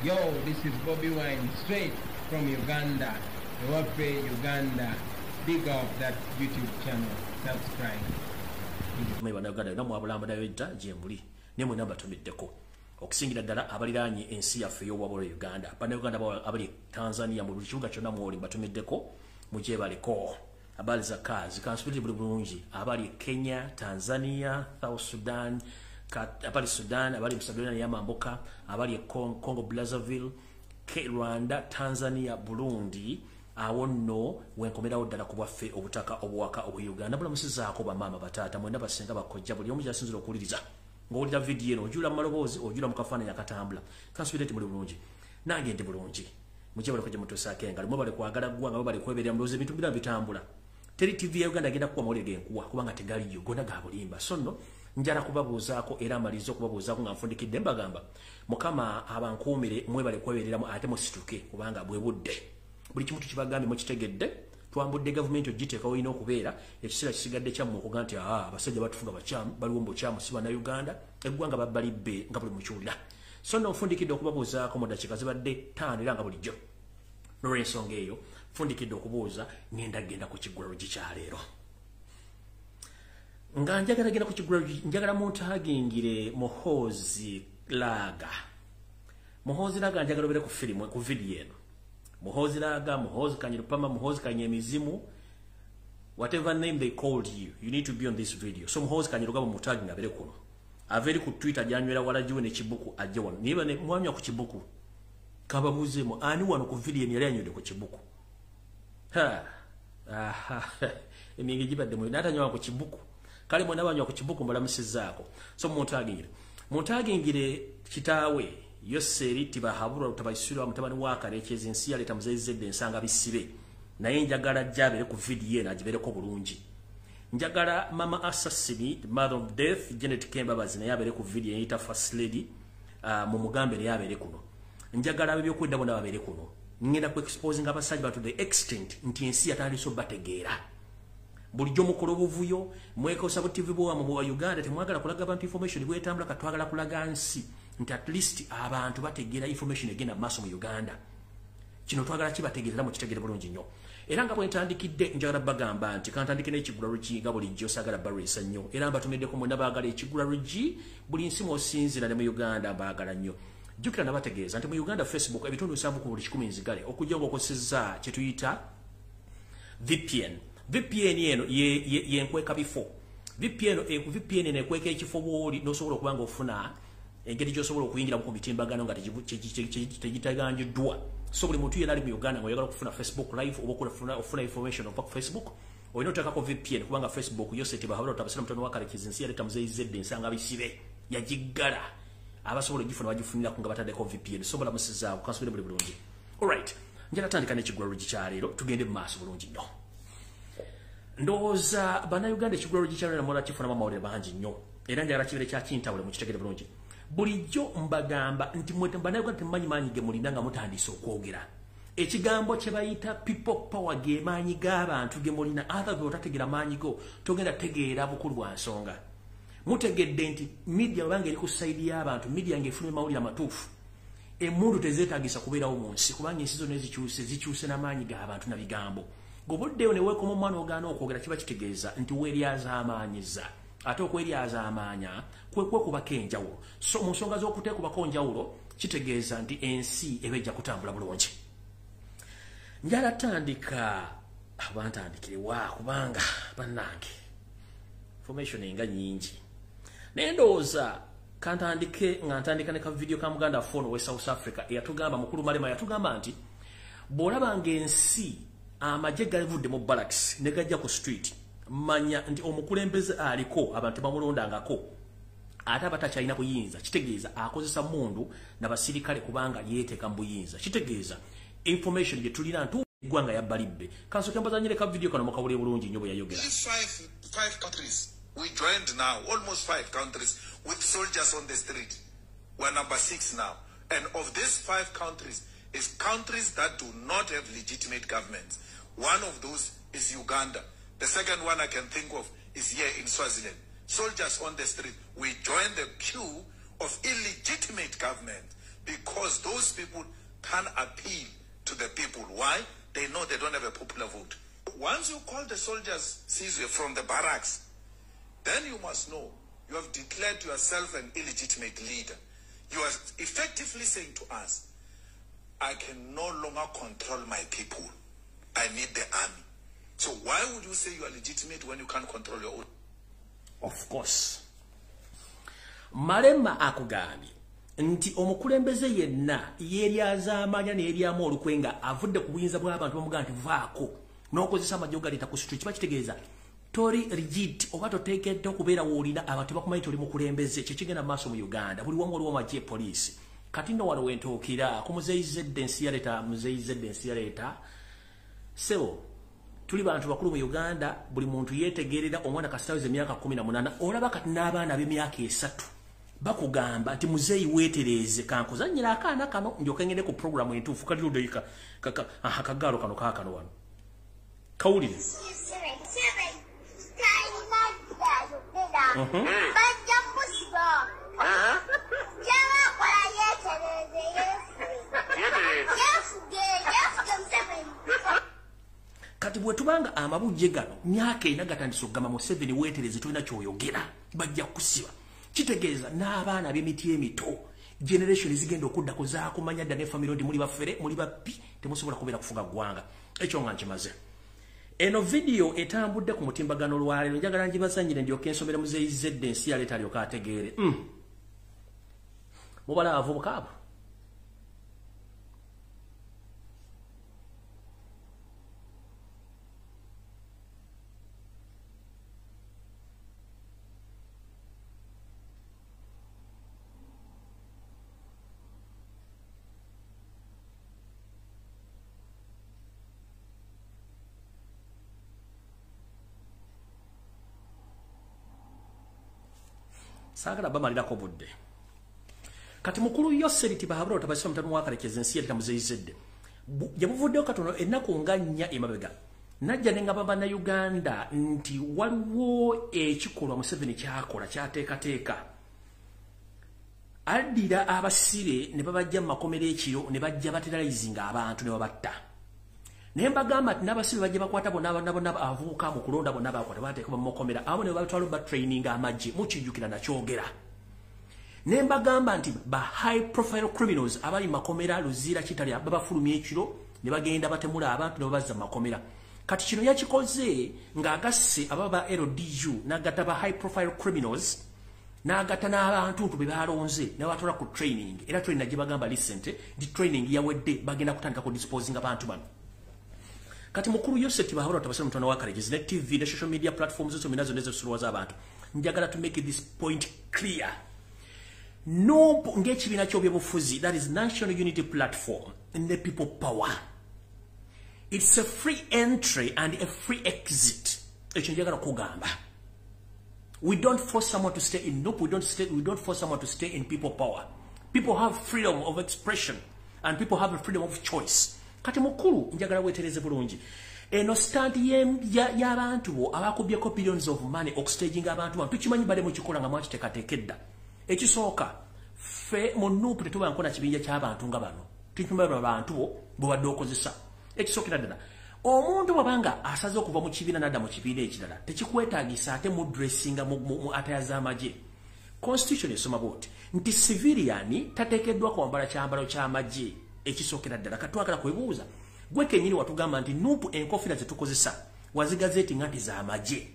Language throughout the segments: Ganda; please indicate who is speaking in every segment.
Speaker 1: Yo, this is Bobi Wine straight from Uganda. Ewaffe Uganda. Big up that YouTube channel. Subscribe.
Speaker 2: Bannayuganda yonna mwabulambulayo edda gye muli ne mwenna mbatumiddeko okusingira ddala abaliraanye ensi yaffe ey'obwabula Uganda. Bannayuganda abali Tanzania mu buli kibuga kyonna mwoli mbatumiddeko mugyebaleko. Abali za kazi kansubiri buli bulungi abali Kenya, Tanzania, South Sudan, abali Sudan, abali Msabirani ya Mamboka, abali Congo Brazzaville, Rwanda, Tanzania, Burundi. Awo nno wenkomerawo ddala ku bwaffe obutaka obuwaka obwe Uganda. Bulamusizaako bamaama, bataata mwenna, basenga, bakojja, buli omu gyasinzira okuwuliriza. Ng'owulira vidiyo eno ojula mu maloboozi, ojula mu kafaananyi akatambula, kansubire nti muli bulungi, nange ndi bulungi. Mujje gye mutuusaako engalo, mwebale kwagala ggwanga, mwebale kweberera. Mulowooza ebintu bira bitambula. Teri TV ya Uganda agenda kuwa mawulire genkuwa kubanga tegaliyo, gonna ga bulimba. So nno njala kubabuuzaako era amaliriza okubabuuzaako nga nfundikidde mbagamba Mukama abankuumire. Mwebale kwebereramu ate musituke kubanga bwe budde. Buli kimu tukibagambye, mukitegedde. Twambudde gavumenti ogiteeka olina okubeera. Ekiseera kisigadde kyammwe okuga nti aa abasajja batufuga bakyamu, baliwo mu bukyamu, si Bannayuganda, eggwanga babbalibbe nga buli mukiwulira. So nno nfundikidde okubabuuzaako mu dakiika zibadde 5 era nga bulijjo. N'olwensonga eyo nfundikidde okubuuza, ngenda genda ku kiggula luggi kyaleero. Nga njagala genda ku kiggula luggi, njagala muntagingire Muhoozi Laga. Muhoozi Laga, njagala obere ku firimu, ku vidiyo eno. Muhoozi Laga, Muhoozi Kanyirupama, Muhoozi Kanyemizimu, whatever name they called you, you need to be on this video. So Muhoozi Kanyirugaba mutaginga abere kuno. Averi ku Twitter janywera walajiwe ne kibuku ajje wano. Niba ne mwanywa ku kibuku. Kababuzeemu ani wano ku video eno yali anywedde ku kibuku? Ha. Aha. Emyenge gibadde mu natanywa ku kibuku. Kale mwena banywa ku kibuku mbalamusizaako. So muntagingire. Muntagingire kitaawe Yoseri Tibahabura Rutabaisirwa, mutabani wa Karekezi, ensi yaleeta Muzeyi ensanga bisibe, naye njagala jabere ku vidiyo eno, agibeereko bulungi. Njagala Mama Assassin, the mother of death, Janet Kembabazi, naye abeere ku vidiyo eyita First Lady, mu mugambe naye abeere kuno. Njagala ab'ebyokwerinda bonna babeere kuno. Ngenda ku exposing abasajja ba to the extent nti ensi yatandise obategeera. Bulijjo mukola obuvuyo, mwekosa bu TV bwammwe bwa Uganda, temwagala kulaga abantu information bwetambula. Katwagala kulaga nsi nti at least abantu bategeera information egenda mu maaso mu Uganda. Kino twagala kibategeerera, mukitegere bulungi nnyo. Era nga bwe ntandikidde, njagala bagamba nti kantandike n'ekigula luggi nga bulijjo. Saagala balwisa nnyo era mbatumiddeko mwena baagala ekigula luggi buli nsi mw'osinziira ne mu Uganda, mbaagala nnyo. Jjukira nabategeeza nti mu Uganda Facebook ebitundu 70 ku buli 100 nzigale okujja ng'okozesezza kye tuyita VPN. VPN eno yenkweka bifo. VPN, VPN eno ekweka ekifo bw'oli n'osobola okuba ng'ofuna engeri gy'osobola okuyingira ku mitimbagano nga tegitaganjiddwa. So buli muntu yenna ali mu Uganda ng'oyagala okufuna Facebook live oba okufuna information okuva ku Facebook, olina oteekako VPN kubanga Facebook yose tebahabula otabasira mutono wa Karekezi, ensi yaleeta Muzeyi Zedde ensanga bisibe, yagiggala. Abasobola ogifunira bagifunirako nga bataddeko VPN. So balamusizaawo, kansubire buli bulungi. Alright, njala tandika n'ekigula luggi kyaleero, tugende mu maaso bulungi nnyo. Ndowooza Bannayuganda ekigula luggi kyaleero namola kifunamu amawulire bangi nnyo era njagala kibeere kyakintabule, mukitegere bulungi. Bulijjo mbagamba nti mwe Bannayuganda temumanyi maanyi ge mulina nga mutandise okwogera. Ekigambo kye bayita people power ge maanyi g'abantu ge mulina. Other otategeera maanyi go togenda tegeera bukulu bwa nsonga. Mutegedde nti media obanga eri ku side y'abantu, media ng'efulumya mawulire amatuufu, emmundu tezeetagisa kubeerawo mu nsi kubanga ensi zonna ezikyuse zikyuse n'amaanyi g'abantu na bigambo. Gobuddeyo ne weekoma omwana ogaana okwogera, kiba kitegeeza nti weeryazaamaanyiza, ate okweryazaamaanya kwe kwekubako enjawulo. So mu nsonga z'okuteekubako njawulo kitegeeza nti ensi eba ejja kutambula bulungi. Njala tandika abantandikirewa kubanga bannange information enga nyingi, naye ndowooza kantandike nga ntandika ne ka video ka muganda fono we South Africa eyatugamba, mukulu Malema yatugamba nti bw'olabanga ensi amagye gavudde mu barracks ne gajja ku street, manya nti omukulembeze aliko abantu bamulondangako ate abatakyalina buyinza. Kitegeeza akozesa mundu nabasirikale kubanga yeeteeka mu buyinza. Kitegeeza information gye tulina ntu eggwanga yabbalibbe. Kansooke mbazanyire ka video kano mukawulire bulungi nnyo bwe yayogera.
Speaker 3: These five countries, we joined now, almost five countries with soldiers on the street. We're number six now. And of these five countries, is countries that do not have legitimate governments. One of those is Uganda. The second one I can think of is here in Swaziland. Soldiers on the street. We joined the queue of illegitimate government. Because those people can appeal to the people. Why? They know they don't have a popular vote. Once you call the soldiers from the barracks, then you must know you have declared yourself an illegitimate leader. You are effectively saying to us, I can no longer control my people. I need the army. So why would you say you are legitimate when you can't control your own?
Speaker 2: Of course. Malema akugambye nti omukulembeze yenna yeeryazaamanya n'eryamu olukwe nga avudde ku buyinza bw'abantu bamugamba nti vaako n'okozesa amagye ogaleeta ku street, kiba kitegeeza tori rigid oba toteekeddwa okubeera w'olina abantu bakumanyi nti oli mukulembeze. Kye kigenda mu maaso mu Uganda, buli wamu waliwo amagye, poliisi. Kati nno wano wentuukira ku Muzeeyi Zedde ensi yaleeta, Muzeeyi Zedde ensi yaleeta. Ssebo, tuli bantu bakulu mu Uganda, buli muntu yeetegerera omwana kasitaweza emyaka 18, olaba kati n'abaana ab'emyaka 3 bakugamba nti muzeeyi weetereeze, kankuzannyira akaana kano ndyoke ngende ku programu entuufu. Kalirudde akagaalo kano kaakano wano kawulire. Kati bwe tubanga amabujje gano myaka ena gatandise okugamba Museveni weetereze, tolina ky'oyogera, bajja kukusiba. Kitegeeza n'abaana b'emiti emito, generation zigenda okuddako zaakumanya dda ne family nti muli bafere, muli babbi, temusobola kubeera kufuga ggwanga. Ekyo nga nkimaze. Eno vidiyo etambudde ku mutimbagano olwaleero, njagala ngibazannyire ndyoke nsomere Muzeeyi Zedde ensi yaleeta alyoke ategeere. Mubala abavubuka abo. Saagala bamalirako budde. Kati mukulu Yoseri Tibahabura otabasisa mutano wa Kalekezi ensi yaleeta Muzeeyi Zedde. Yamuvuddeyo katono ennaku nga nnya emabega. Najja ne ngamba Bannayuganda nti waliwo ekikolwa Museveni kyakola kyateekateeka. Addira abasire ne babajja mu makomera ekiro ne bajja bateralizinga abantu ne babatta. Naye mbagamba nti n'abasibe bajja bakwata bonna bonna abavubuka mu kulonda bonna bakwata bateeka mu makomera abo ne babatwala batraininga amagye, mukijjukira nakyogera. Ne mbagamba nti ba high profile criminals abali makomera Luzira Kitalya babafulumya ekiro ne bagenda batemula abantu ne babazza mu makomera. Kati kino yakikoze ng'agasse ababa LDU n'agatta ba high profile criminals n'agatta n'abantu be balonze ne babatwala ku training. Era training gye bagamba recent di training yawedde, bagenda kutandika ku disposing abantu bano. Kati mukulu Yosef Tibahabura otabasira mutano wa Kalekezi ne TV ne social media platforms zo minazo nezo sulwa z'abantu. Njagala to make this point clear. No ng'ekibiina ky'ebyobufuzi, that is National Unity Platform and the People Power. It's a free entry and a free exit. Ekyo njagala kugamba. We don't force someone to stay in NUP, we don't force someone to stay in People Power. People have freedom of expression and people have a freedom of choice. Kati mukulu njagala weetereze bulungi. Eno stand y'abantu bo abakubyeko billions of money okustaging abantu bano tukimanyi bale mukikola nga mwakiteekateeka edda. Ekisooka ffe mu NUP tetuba nkona kibinja ky'abantu nga bano. Tukimanyi abantu bo bw'obadde okozesa. Ekisookera ddala, omuntu bw'abanga asaze okuva mu kibiina n'adda mu kibiina ekirala tekikwetaagisa ate mu dressinga mu attire z'amagye. Constitution esoma bw'oti nti civilian tateekeddwa kwambala kyambalo ky'amagye. Ekisookera ddala katwagala kwebuuza gwe kennyini watugamba nti NUP enkofiira ze tukozesa wazigazeti nga nti z'amagye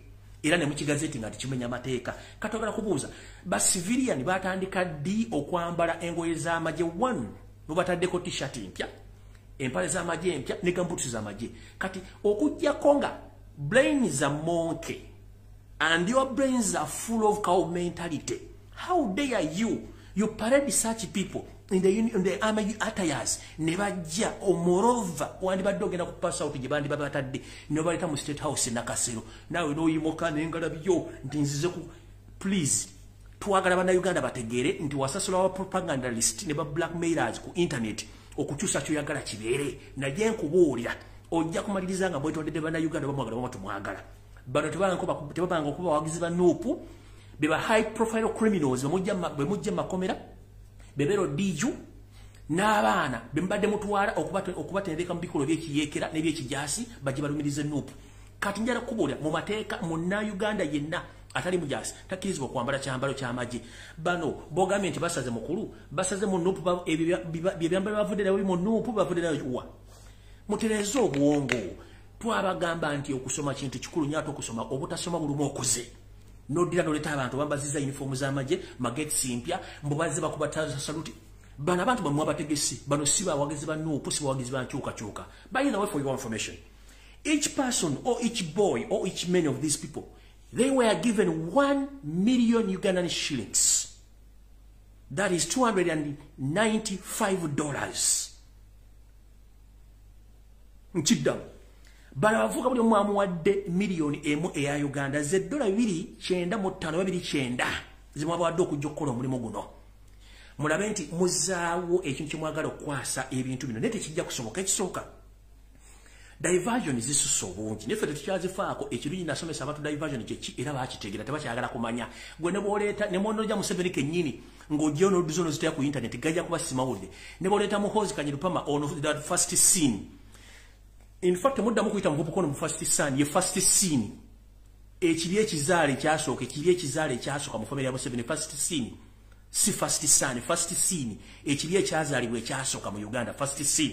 Speaker 2: era ne mukigazeti nga tikimenya amateeka. Katwagala kubuuza ba civilian batandika ddi okwambala engoye z'amagye? One, mubataddeko t-shirt mpya, empale z'amagye empya ne gambuutu z'amagye. Kati okuggyako nga brains are monkey and your brains are full of cow mentality, how dare you parade such people in the army attires ne bajja omorova wandibadde ogenda ku pass out gye bandiba batadde ne baleeta mu State House Nakasero, naawe n'oyimuka n'engalabyo nti nzize ku. Please, twagala Bannayuganda bategeere nti wasasula wa propagandalist ne ba blackmailers ku internet okukyusa kyoyagala kibeere. Naye nkubuulira ojja kumaliriza nga bwetondedde Bannayuganda bamwagala bamwe tumwagala. Bano tebabanga okuba bawagizi ba NUP, be ba high profile criminals bwe mujja mu makomera bebero diju N'abaana be mbadde mutwala okubatendeka mu bikolwa by'ekiyeekera n'ebyekijaasi bajje balumirize NUP. Kati njala kubuulira mu mateeka munnayuganda yenna atali mujaasi takkirizibwa kwambala kyambalo ky'amagye. Bano bogambye nti basaze mukulu, basaze mu NUP, bye byambalo bavudde nayo mu NUP, bavudde nayo wa? Mutereeze obwongo. Twabagamba nti okusoma kintu kikulu nnyo, ate okusoma obutasoma bulumu okuze. Noddira noleeta abantu bambaziza yunifoomu z'amagye, magetsi mpya, mbu bazze bakuba saluti. Bano abantu bamwe abategesi, bano si bawagizi ba NUP, si bawagizi ba nkyukakyuka. By the way, for your information, each person or each boy or each man of these people, they were given 1 million Ugandan shillings. That is $295. Nkiddamu, bano abavubuka buli omu amuwadde 1 million eya Uganda, ze dola 295 babiri kyenda zimwabawadde okujja okukola omulimu guno. Mulabe nti muzaawo ekintu kyemwagala okukwasa ebintu bino, naye tekijja kusoboka. Ekisooka, diversion zisusse obungi, naye ffe tetukyazifaako. Ekirungi, nasomesa abantu diversion kyeki era bakitegeera, tebakyagala kumanya. Gwe ne bwoleeta ne mwonoja Museveni kennyini ng'ojjayo n'odduzo n'oziteeka ku internet, gajja kuba simawulire. Ne bwoleeta Muhoozi Kanyirupama ono, that first son, in fact muddamu kuyita muvubuka ono mu first son, ye first son, ekibi ekizaale ekyasooka, ekibi ekizaale ekyasooka mu family ya Museveni. First son, si first son, first son, ekibi ekyazaalibwa ekyasooka mu Uganda, first son.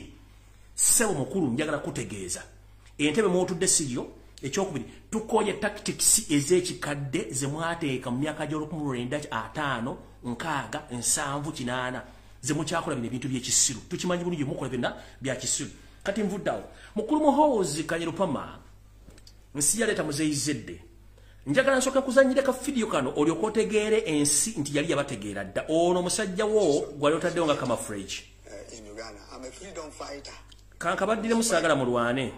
Speaker 2: Ssebo mukulu, njagala kutegeeza entebe mwotudde siyo. Ekyokubiri, tukoye tactics ez'ekikadde ze mwateeka mu myaka gy'olukumi lwenda ataano nkaaga nsanvu kinaana ze mukyakola bino ebintu by'ekisiru. Tukimanyi bulungi mukola byonna bya kisiru. Kati nvuddeawo, mukulu Muhoozi Kanyerupama, nsi yaleeta muzeyizedde. Njagala nsooka kuzannyira ka vidiyo kano olyoka otegeere ensi nti yali yabategeera dda. Ono omusajja wo gwali otaddewo nga camouflage.
Speaker 4: In Uganda. I'm a freedom fighter.
Speaker 2: Kankabaddiremu, saagala mulwane.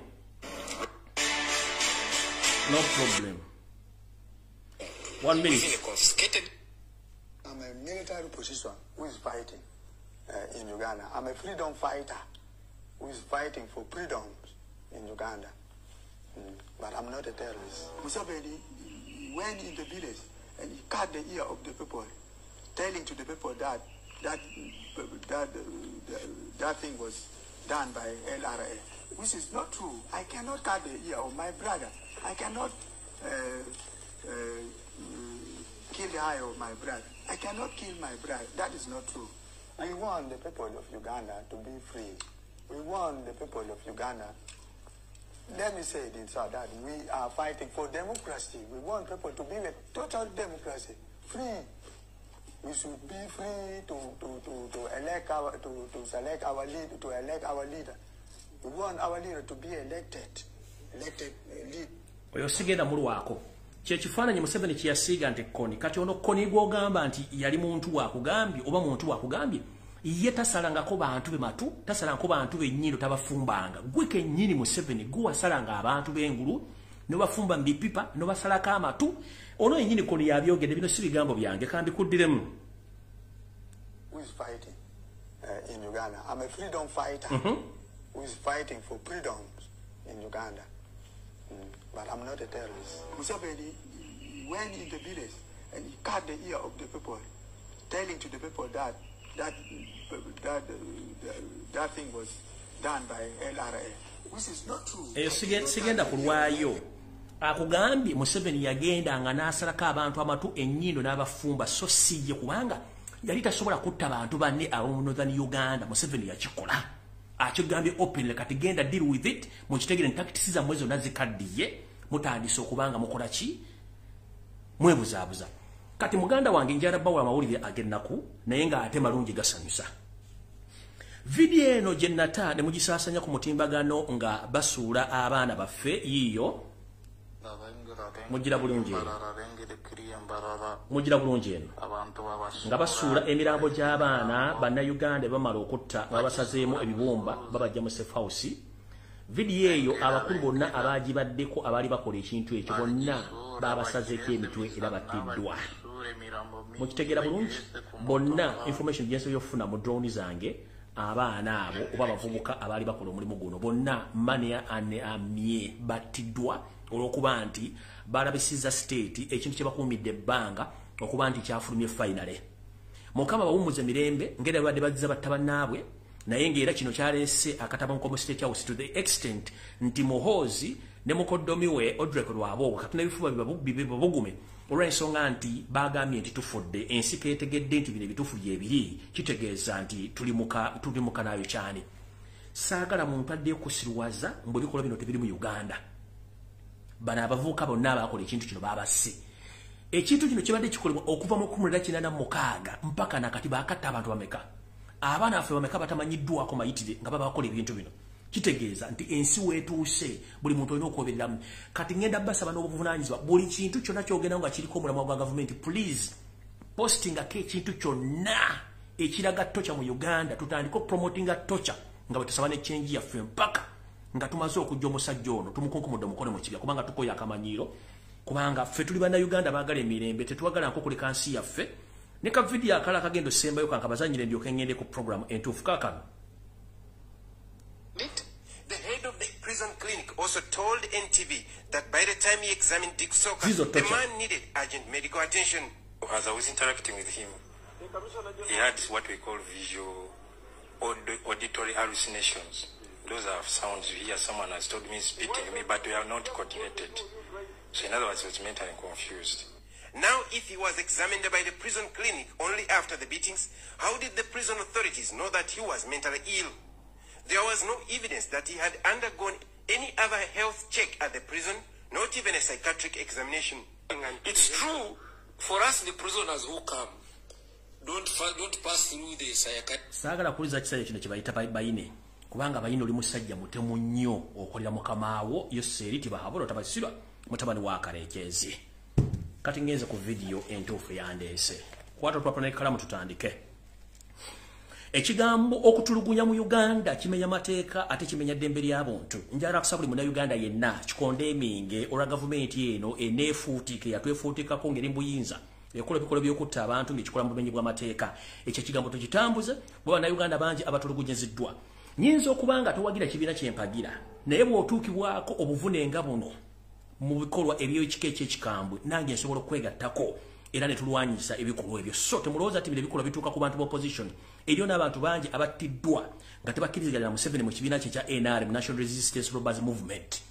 Speaker 2: No problem, one minute.
Speaker 4: I'm a military position who is fighting in Uganda. I'm a freedom fighter who is fighting for freedoms in Uganda. But I'm not a terrorist. Museveni, he went in the village and he cut the ear of the people, telling to the people that thing was done by LRA, which is not true. I cannot cut the ear of my brother. I cannot kill the eye of my brother. I cannot kill my brother. That is not true. We want the people of Uganda to be free. We want the people of Uganda. Let me say it in so that we are fighting for democracy. We want people to be with total democracy, free. We should be free to elect our to select our leader, to elect our leader. We want our leader to be elected lead.
Speaker 2: Oyo sigenda mulwako. Kyekifaananyi Museveni kyeyasiiga nti Kony. Kati ono Kony gw'ogamba nti yali muntu wakugambye oba muntu wakugambye, ye tasalangako bantu be matu, tasalangako bantu bennyindo, tabafumbanga. Gwe kennyini Museveni gwe wasalanga abantu b'engulu nobafumba mu bipipa nobasalako amatu. Ono yennyini Kony yabyogedde, bino si bigambo byange, kambikuddiremu.
Speaker 4: Who is fighting in Uganda. I'm a freedom fighter who is fighting for freedoms in Uganda. But I'm not a terrorist. Museveni, he went in the village and he cut the ear of the people, telling to the people that thing was done by LRA, which is not true.
Speaker 2: Eyo sigenda kulwayo. Akugambye Museveni yagenda nga n'asalako abantu amatu, ennyindo n'abafumba, so si ye, kubanga yali tasobola kutta bantu banne ab'omu Northern Uganda. Museveni yakikola, akigambye openly. Kati genda deal with it. Mukitegere nti tactics zammwe zonna zikaddiye, mutandise okubanga mukola ki, mwebuzaabuza. Kati muganda wange, njala bawula amawulire ag'ennaku naye ng'ate malungi, gasanyusa. Vidiyo eno gye nata ne mugisaasanya ku mutimbagano nga basuula abaana baffe, yiiyo mugira bulungi eno, mugira bulungi eno nga basuula emirambo gy'abaana bannayuganda bamala okutta nga babasazeemu ebibumba, babajja mu safe house. Vidiyo eyo abakulu bonna abagibaddeko abaali bakola ekintu ekyo bonna babasazeeko emitwe era battiddwa. Mukitegeera bulungi bonna. Information gyensobola okufuna mu drone zange, abaana abo oba abavubuka abaali bakola omulimu guno bonna mania ane amye battiddwa olw'okuba nti balabisiza state ekintu kye bakuumidde ebbanga okuba nti kyafulumye. Finally, Mukama bawummuze mirembe ngeri babadde bazza batta bannaabwe. Naye ng'era kino kyaleese akatabanguko mu State House to the extent nti Muhoozi ne mukoddomi we Odrek Rwabwogo katuna ebifuba bibabugume olw'ensonga nti bagambye nti tufudde, ensi keetegedde nti bino ebituufu gyebiri, kitegeeza nti tuli mu kanaayo kyani. Saagala muntu addeyo kusirwaza mbu ebikolwa bino tebiri mu Uganda. Bano abavubuka bonna abakola ekintu kino babasse. Ekintu kino kibadde kikolebwa okuva mu 1986 mpaka nakati. Baakatta abantu bameka? Abaana baffe bameka batamanyiddwako mayitire nga babakola ebintu bino? Kitegeeza nti ensi weetuuse buli muntu olina okwobereramu. Kati ngenda basaba n'obuvunaanyizibwa, buli kintu kyonna kyogenda nga kiriko omulamwa gwa gavumenti, please postingako ekintu kyonna ekiraga torture mu Uganda. Tutandike okupromotinga torture nga bwe tusaba ne change yaffe mpaka nga tumaze okujja omusajja ono tumukunkumudde omukono mu kibya, kubanga tukoye akamanyiiro, kubanga ffe tuli bannayuganda baagala emirembe, tetwagala nkokuleka nsi yaffe. Ne ka vidiyo akala akagenda osembayo kankabazanyire ndyoke ngende ku program entuufu kaakano.
Speaker 5: The head of the prison clinic also told NTV that by the time he examined Dick Soka,
Speaker 2: Zizo
Speaker 5: the
Speaker 2: torture.
Speaker 5: Man needed urgent medical attention.
Speaker 6: As I was interacting with him, he had what we call visual auditory hallucinations. Those are sounds you hear. Someone has told me, spitting me, but we are not coordinated. So in other words, he was mentally confused.
Speaker 5: Now, if he was examined by the prison clinic only after the beatings, how did the prison authorities know that he was mentally ill? There was no evidence that he had undergone any other health check at the prison, not even a psychiatric examination.
Speaker 7: It's true for us, the prisoners who come, don't pass through the psychiatric.
Speaker 2: Saagala kuwuliza kisajja kino kye bayita Bayine, kubanga Bayine oli musajja mutemu nnyo, okolera mukamaawo Yoseeri Tibahabula Tabasirwa, mutabani wa Karekyezi. Kati ngenze ku vidiyo entuufu yandeese. Kwata olupapula n'ekkalamu tutandike. Ekigambo okutulugunya mu Uganda kimenya mateeka ate kimenya ddembe ly'abantu. Njagala kusaba buli munnayuganda yenna kikonde eminge olwa gavumenti eno eneefuutiika, eyatwefuutikako ng'eri mu buyinza, ekola ebikolwa by'okutta abantu ng'ekikola mu bumenyi bw'amateeka. Ekyo ekigambo tukitambuze bwe bannayuganda bangi abatulugunyiziddwa. Nyinza okuba nga towagira kibiina kyempagira, naye bw'otuukibwako obuvune nga buno mu bikolwa eby'ekika eky'ekikambwe, nange nsobola okwegattako era ne tulwanyisa ebikolwa ebyo. So temulowooza nti bino ebikolwa bituuka ku bantu b'opposition. Eriyo n'abantu bangi abattiddwa nga tebakkiriziganya na Museveni mu kibiina kye kya NRM, National Resistance Robbers Movement.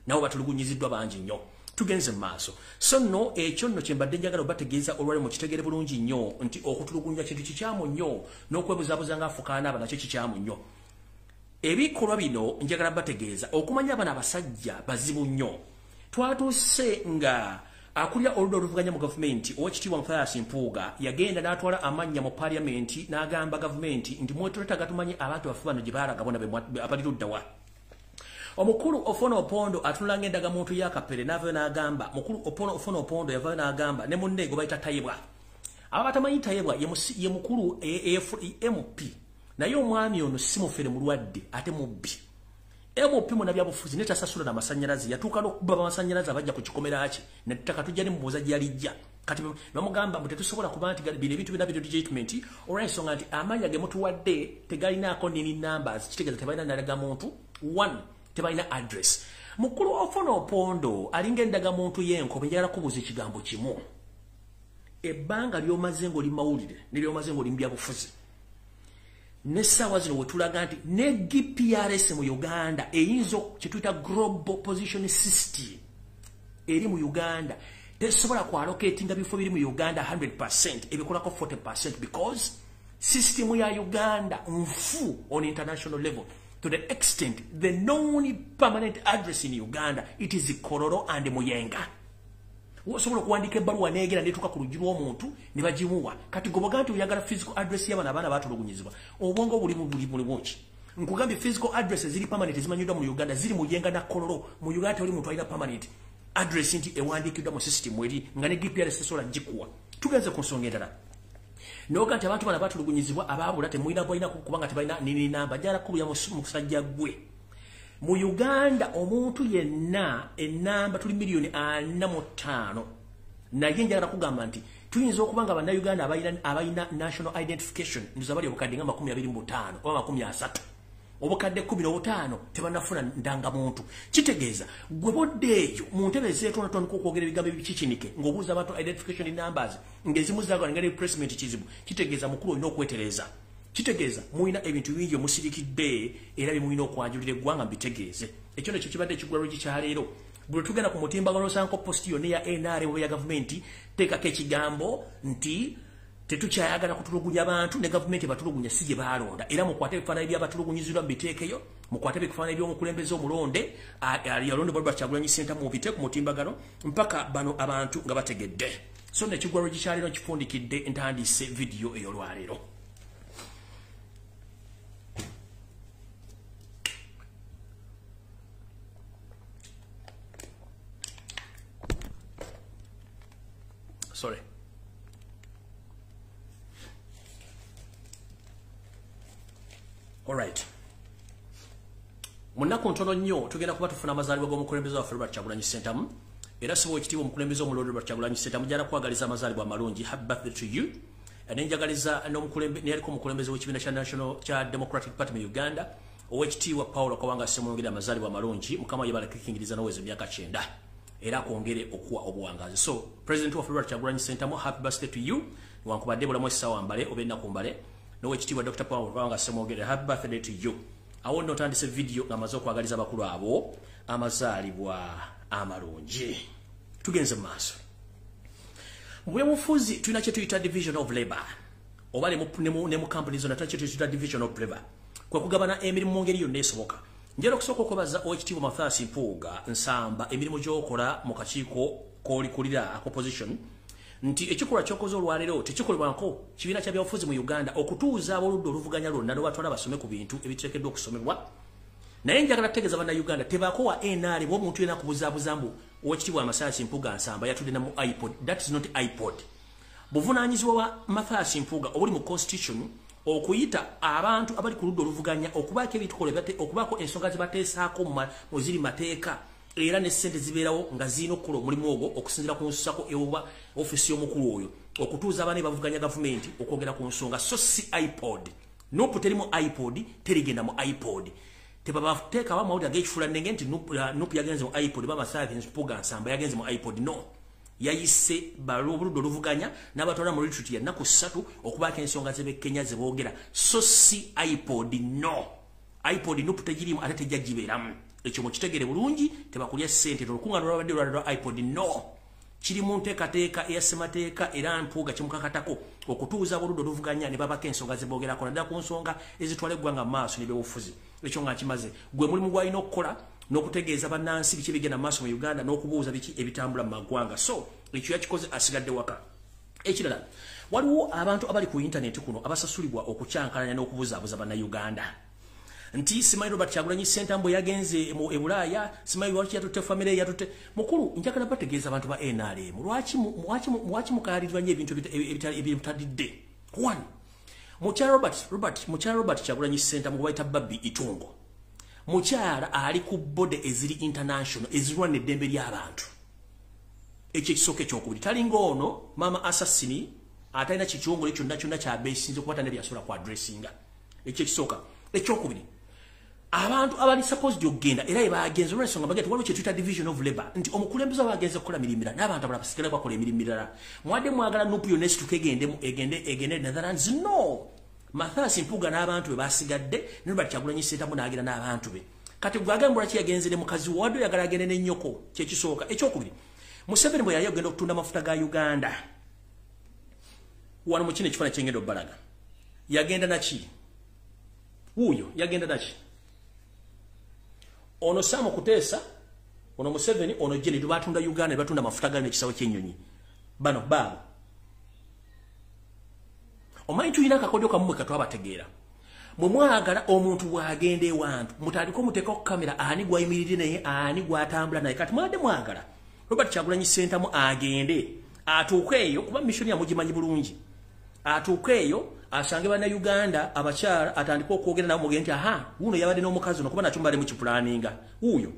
Speaker 2: Nabo batulugunyiziddwa bangi nnyo. Tugenze mu maaso. So nno ekyo nno kye mbadde njagala obategeeza olwaleero, mukitegere bulungi nnyo nti okutulugunya kintu kikyamu nnyo, n'okwebuzaabuza ng'afukaana aba nakyo kikyamu nnyo. Ebikolwa bino njagala bategeeza okumanya bano abasajja bazibu nnyo. Twatuuse nga akulira oludda oluvuganya mu gavumenti, Oweekitiibwa Mathias Mpuuga, yagenda n'atwala amannya mu paliamenti n'agamba gavumenti nti mwetuletaga tumanye abantu baffe bano gye baalaga bona abali ludda wa. Omukulu Ofono Opondo atunula ng'endagamuntu ya Kapere n'avayo n'agamba, mukulu Ofono Opondo yavayo n'agamba ne munne gwe bayita Tayebwa. Aba batamanyi Tayebwa ye mukulu MP, naye omwami ono si mufere, mulwadde ate mubbi. MP munnabyabufuzi ne tasasula n'amasannyalaze, yatuuka n'okubba amasannyalaze abajja ku kikomera kye nettaka tujja ne mubuuza gye yalijja. Kati bamugamba mbu tetusobola kuba nti bino ebintu byonna biri legitimate olw'ensonga nti amannya ge mutuwadde tegalinaako nini numbers, kitegeeza tebalina ndagamuntu one, tebalina address. Mukulu Ofono Opondo alinga endagamuntu y'enkobe, njagala kubuuza ekigambo kimu. Ebbanga ly'omaze ng'oli mawulire ne ly'omaze ng'oli mu byabufuzi n'essaawa zino wetulaga nti ne GPRS mu Uganda eyinza kye tuyita global position system eri mu Uganda tesobola kwallocatinga bifo biri mu Uganda 100%, ebikolako 40% because system ya Uganda nfu on international level, to the extent the known permanent address in Uganda, it is Kololo and Muyenga. Osobola okuwandiika ebbaluwa neegera netuuka ku luggi lw'omuntu ne bagimuwa. Kati goboga nti oyagala physical address y'abaana, abaana batulugunyizibwa, obwongo buli buli buki? Nkugambye physical address ziri permanent zimanyiddwa mu Uganda ziri Muyenga na Kololo. Mu Uganda tewali muntu alina permanent address nti ewandiikiddwa mu system eri nga ne GPRS esobola gikuwa. Tugenze ku nsonga endala. Noga nti abantu bano batulugunyizibwa abaabula temulina balina kubanga tebalina nini namba. Njagala kubya musajja gwe, mu Uganda omuntu yenna enamba tuli 45 miliyoni, naye njagala kugamba nti tuyinza okuba nga bannayuganda abalina national identification ndoza bali obukadde nga 25 oba 30, obukadde 15 tebannafuna ndangamuntu. Kitegeeza gwe bodde eyo mu ntebe ezeetoonatondika okwogera ebigambo ebikikinike ng'obuuza abantu identification numbers ng'ezimu zaagala nga replacement kizibu. Kitegeeza mukulu olina okwetereza. Kitegeeza mulina ebintu bingi omusirikidde era bimulina okwanjulira eggwanga mbitegeeze. Ekyo nekyo kibadde ekigulalo kyaleero. Bwe tugenda ku mutimbagano osanko post yonna ya NRM oba ya gavumenti, teekako ekigambo nti tetukyayagala kutulugunya abantu ne gavumenti batulugunya si gye baalonda. Era mukwate ebifaananyi by'abatulugunyizibwa mubiteekeyo, mukwate ebifaananyi by'omukulembeze omulonde yalonde Robert Kyagulanyi Ssentamu mubiteeke ku mutimbagano mpaka bano abantu nga bategedde. So nekigwalo kyaleero kifundikidde, ntandise vidiyo ey'olwaleero. Sorry. All right. Munaku ntono nnyo tugenda kuba tufuna amazaalibwa g'omukulembeze waffe Robert Kyagulanyi Ssentamu. Era siba ekitiibwa omukulembeze omulonde Robert Kyagulanyi Ssentamu gyala kwagaliza amazaalibwa amalungi. Happy birthday to you. Nenjagaliza n'omukulembeze omukulembeze w'ekibiina kya National kya Democratic Party mu Uganda, owekitiibwa Paulo Kawanga Ssemwongere amazaalibwa amalungi. Mukama yebale kukingiriza n'oweza emyaka 90 era akwongere okuwa obuwangazi. So President waffe Robert Kyagulanyi Ssentamu, happy birthday to you. Wankubadde bulamu essaawa mbale oba ennaku mbale. N'owekitiibwa Dr. Paulo Kawanga Ssemwongere, happy birthday to you. Awo nno otandise vidiyo ng'amaze okwagaliza abakulu abo amazaalibwa amalungi. Tugenze mu maaso. Mu byobufuzi tulina kye tuyita division of labor, oba ne mu company zonna tulina kye tuyita division of labor, kwe kugabana emirimu mu ngeri yonna esoboka. Njagala okusooka okwebaza owekitiibwa Mathias Mpuuga Nsamba emirimu gy'okola mu kakiiko k'olikulira opposition, nti ekikolwa ky'okoze olwaleero tekikolebwako kibiina kya byabufuzi mu Uganda okutuuza ab'oludda oluvuganya lwonna n'obatwala basome ku bintu ebiteekeddwa okusomebwa. Naye njagala kutegeeza Bannayuganda tebakowa NRM omuntu yenna akubuzaabuza mbu owekitiibwa Mathias Mpuuga Nsamba yatudde na mu iPod. That is not iPod. Buvunaanyizibwa bwa Mathias Mpuuga obuli mu constitution okuyita abantu abali ku ludda oluvuganya okubaako ebitukola okubaako ensonga ze bateesaako mu ziri mateeka, era ne ssente zibeerawo nga zirina okukola omulimu ogwo okusinziira ku nsako oba ofiisi y'omukulu oyo okutuuza abaana bavuganya gavumenti okwogera ku nsonga. So si iPod. Nupu teri mu iPod, terigenda mu iPod. Tebabateekawo amawulire ag'ekifuulannenge nti Nupu yagenze mu iPod, ba Mathias Mpuuga Nsamba yagenze mu iPod. No. Yayise balobuludde oluvuganya n'abatwala mu retreat ya nnaku 3 okubaako ensonga ze bekkenya ze boogera. So si iPod, no. iPod Nupu tegirimu ate tejja gibeeramu. Ekyo mukitegere bulungi, tebakulya ssente olukunga lwabadde lwa iPod, no. Kiri mu nteekateeka eya ssemateeka era Mpuuga kimukakatako okutuuza oludda oluvuganya ne babako ensonga ze boogerako naddala ku nsonga ezitwala eggwanga mu maaso n'ebyobufuzi. Ekyo nga nkimaze. Gwe mulimu gw'alina okukola n'okutegeeza bannansi biki ebigenda mu maaso mu Uganda n'okubuuza biki ebitambula mu maggwanga. So ekyo yakikoze asigadde waka. Ekirala, waliwo abantu abali ku intaneti kuno abasasulibwa okukyankalanya n'okubuzaabuza Bannayuganda nti simanyi Robert Kyagulanyi Ssentamu yagenze mu Ebulaaya, simanyi lwaki yatutte famire yatutte. Mukulu, njagala bategeeza abantu ba NRM lwaki mukaalirwa nnyo ebintu ebitadidde. One, mukyala Robert Kyagulanyi Ssentamu gwe bayita Barbie Itungo, mukyala ali ku bode eziri international ezirwana eddembe ly'abantu. Ekyo ekisooka. Ekyokubiri, talinga ono mama assassini atalina kikyongole kyonna kyonna kyabeesinze kuba talina byasobola ku addressinga. Ekyo ekisooka. Ekyokubiri, abantu abali supposed okugenda era yebagenze olw'ensonga bagenda, waliwo kye tuyita division of labor nti omukulembeze aba agenze kukola mirimu mirala n'abantu abalala basigale bakola emirimu mirala. Mwadde mwagala Nupu yonna esituka egende Netherlands? No. Mathias Mpuuga n'abantu be basigadde ne Robert Kyagulanyi Ssentamu n'agenda n'abantu be. Kati gwe agamba lwaki yagenze ne mukazi we, wadde oyagala agende n'ennyoko? Kyekisooka. Ekyokubiri, Museveni bwe yali ogenda okutunda amafuta ga Uganda wano mu kino ekifaananyi kyengenda obbalaga, yagenda naki? Wuuyo yagenda naki? Ono Sam Kuteesa, ono Museveni, ono Jenny batunda Uganda, batunda amafuta gayo n'ekisawo ky'ennyonyi. Bano baabo. Omanyi tulina akakodyo kammwe katwabategeera. Mwe mwagala omuntu bw'agenda ewantu mutandike omuteeka ku kamera, ani gw'ayimiridde naye, ani gw'atambula naye. Kati mwadde mwagala Robert Kyagulanyi Ssentamu agende atuuke eyo, kuba mission yamugimanyi bulungi, atuuke eyo asange Bannayuganda abakyala atandike okwogera nabo, mugende nti aha, wuno yabadde n'omukazi ono, kuba nakyo mbadde mukipulaninga. Wuuyo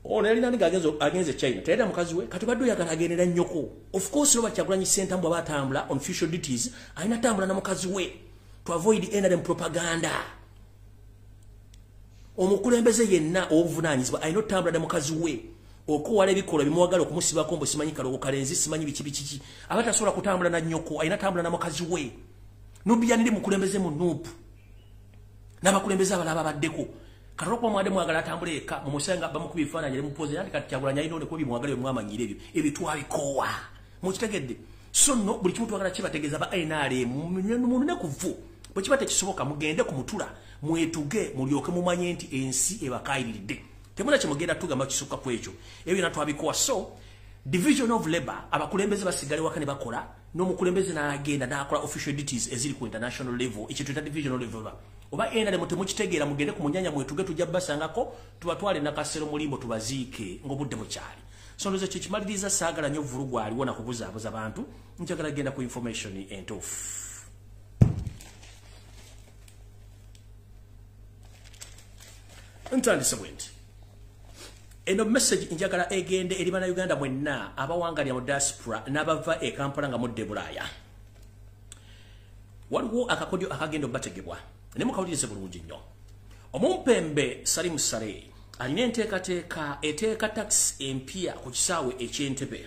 Speaker 2: ono yalina nga agenze China, teyalina mukazi we. Kati badde oyagala agendera nnyoko. Of course Robert Kyagulanyi Ssentamu bw'aba atambula on future duties alina tambula na mukazi we to avoid NRM propaganda. Omukulembeze yenna obuvunaanyizibwa alina otambula ne mukazi we okuwala ebikolwa bimwagala okumusibako mbu simanyi kalogo kalenzi simanyi biki biki. Aba tasobola kutambula na nnyoko, alina tambula na mukazi we. Nubian Li mukulembeze mu NUP n'abakulembeze abalala babaddeko. Kati olwokuba mwadde mwagala atambule eka mumusanga bamukuba ebifaananyi ali mupoze anti kati Kyagulanyi alina oleko bimwagala bye ebyo ebyo twabikoowa. Mukitegedde? So nno buli kimu twagala kibategeeza ba NRM munune ku vvu. Bwe kiba tekisoboka mugende ku mutula mwetuge mulyoke mumanye nti ensi ebakayiridde. Temuna kye mugenda tugamba kisukka ku ekyo. Ebyo byonna twabikoowa. So division of labor, abakulembeze basigale waka ne bakola n'omukulembeze n'agenda n'akola official duties eziri ku international level. Ekyo tuyita division of labor. Oba NRM temukitegeera mugende ku munyanya mwetuge tujja basangako tubatwale Nakasero mulimbo tubaziike ng'obudde bukyali. So ndoza ekyo kimaliriza saagala nnyo vulugu aliwo na kubuzaabuza bantu, njagala genda ku information entuufu. Ntandise bwe nti eno message njagala egende eri bannayuganda mwenna abawangalira mu diaspora n'abava e Kampala nga mudde Bulaaya. Waliwo akakodyo akagenda obbategebwa naye mukawulirize bulungi nnyo. Omumpembe Salim Saleh alina enteekateeka eteeka tax empya ku kisaawe eky'Entebbe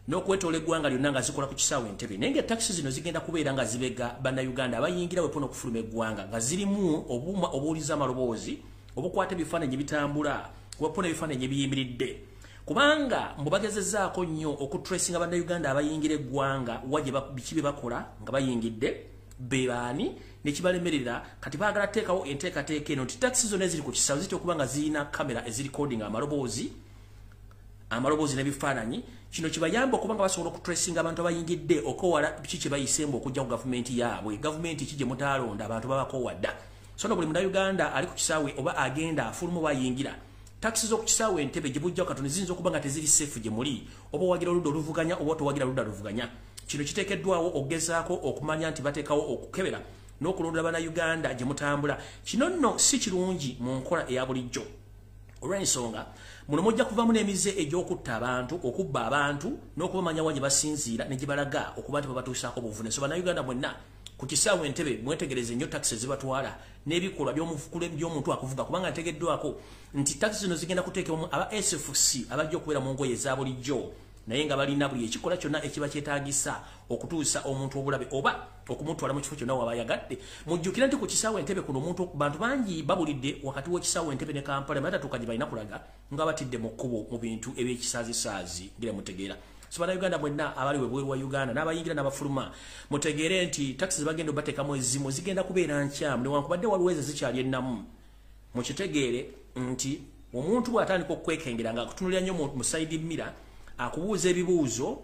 Speaker 2: n'okwetoola eggwanga lyonna nga zikola ku kisaawe Entebbe, naye nga taxi zino zigenda kubeera nga zibega bannayuganda abayingira wepo n'okufuluma eggwanga nga zirimu obuuma obuwuliza amaloboozi obukwata ebifaananyi ebitambula wepo n'ebifaananyi ebiyimiridde, kubanga mbu bagezezzaako nnyo okutracinga bannayuganda abayingira eggwanga wa gye biki bye bakola nga bayingidde be baani nekibalemerera. Kati baagala teekawo enteekateeka eno nti taxi zonna eziri ku kisaawe zitya okuba nga zirina kamera ezirikodinga amaloboozi n'ebifaananyi. Kino kibayamba okuba nga basobola okutracinga abantu abayingidde okwewala biki kye bayisemba okujja ku gavumenti yaabwe. Gavumenti ki gye mutaalonda abantu babakoowa dda. So no buli munnayuganda ali ku kisaawe oba agenda afuluma oba ayingira, taxi z'oku kisaawe Entebbe gye bujjako katono ziyinza okuba nga teziri safe gye muli, oba owagira oludda oluvuganya oba towagira oludda oluvuganya. Kino kiteekeddwawo okugezaako okumanya nti bateekawo okukebera n'okulondola bannayuganda gye mutambula. Kino nno si kirungi mu nkola eya bulijjo olw'ensonga muno mujja kuvaamu n'emize egy'okutta abantu, okubba abantu n'okubamanya wa gye basinziira ne gye balaga okuba nti babatuusaako obuvune. So bannayuganda mwenna ku kisaawe Entebbe mwetegereze nnyo taxi ezibatwala n'ebikolwa by'omuntu akuvuga, kubanga ntegeddwako nti taxi zino zigenda kuteekebwamu aba SFC abajja okubeera mu ngoye eza bulijjo naye nga balina buli ekikola kyonna ekiba kyetaagisa okutuusa omuntu obulabe oba okumutwala mu kifo kyonna waba ayagadde. Mujjukira nti ku kisaawe Entebbe kuno omuntu bantu bangi babulidde wakati w'ekisaawe Entebbe ne Kampala batatuuka gye balina kulaga nga batidde mu kkubo mu bintu eby'ekisaazisaazi ngira mutegeera. So bannayuganda mwenna abali webweru wa Uganda n'abayingira n'abafuluma mutegeere nti taxi zebagenda obateekamu ezimu zigenda kubeera nkyamu newankubadde waliwo ezo zikyali ennamu. Mukitegeere nti omuntu bw'atandika okwekengera nga akutunulira nnyo mu side mirror akubuuza ebibuuzo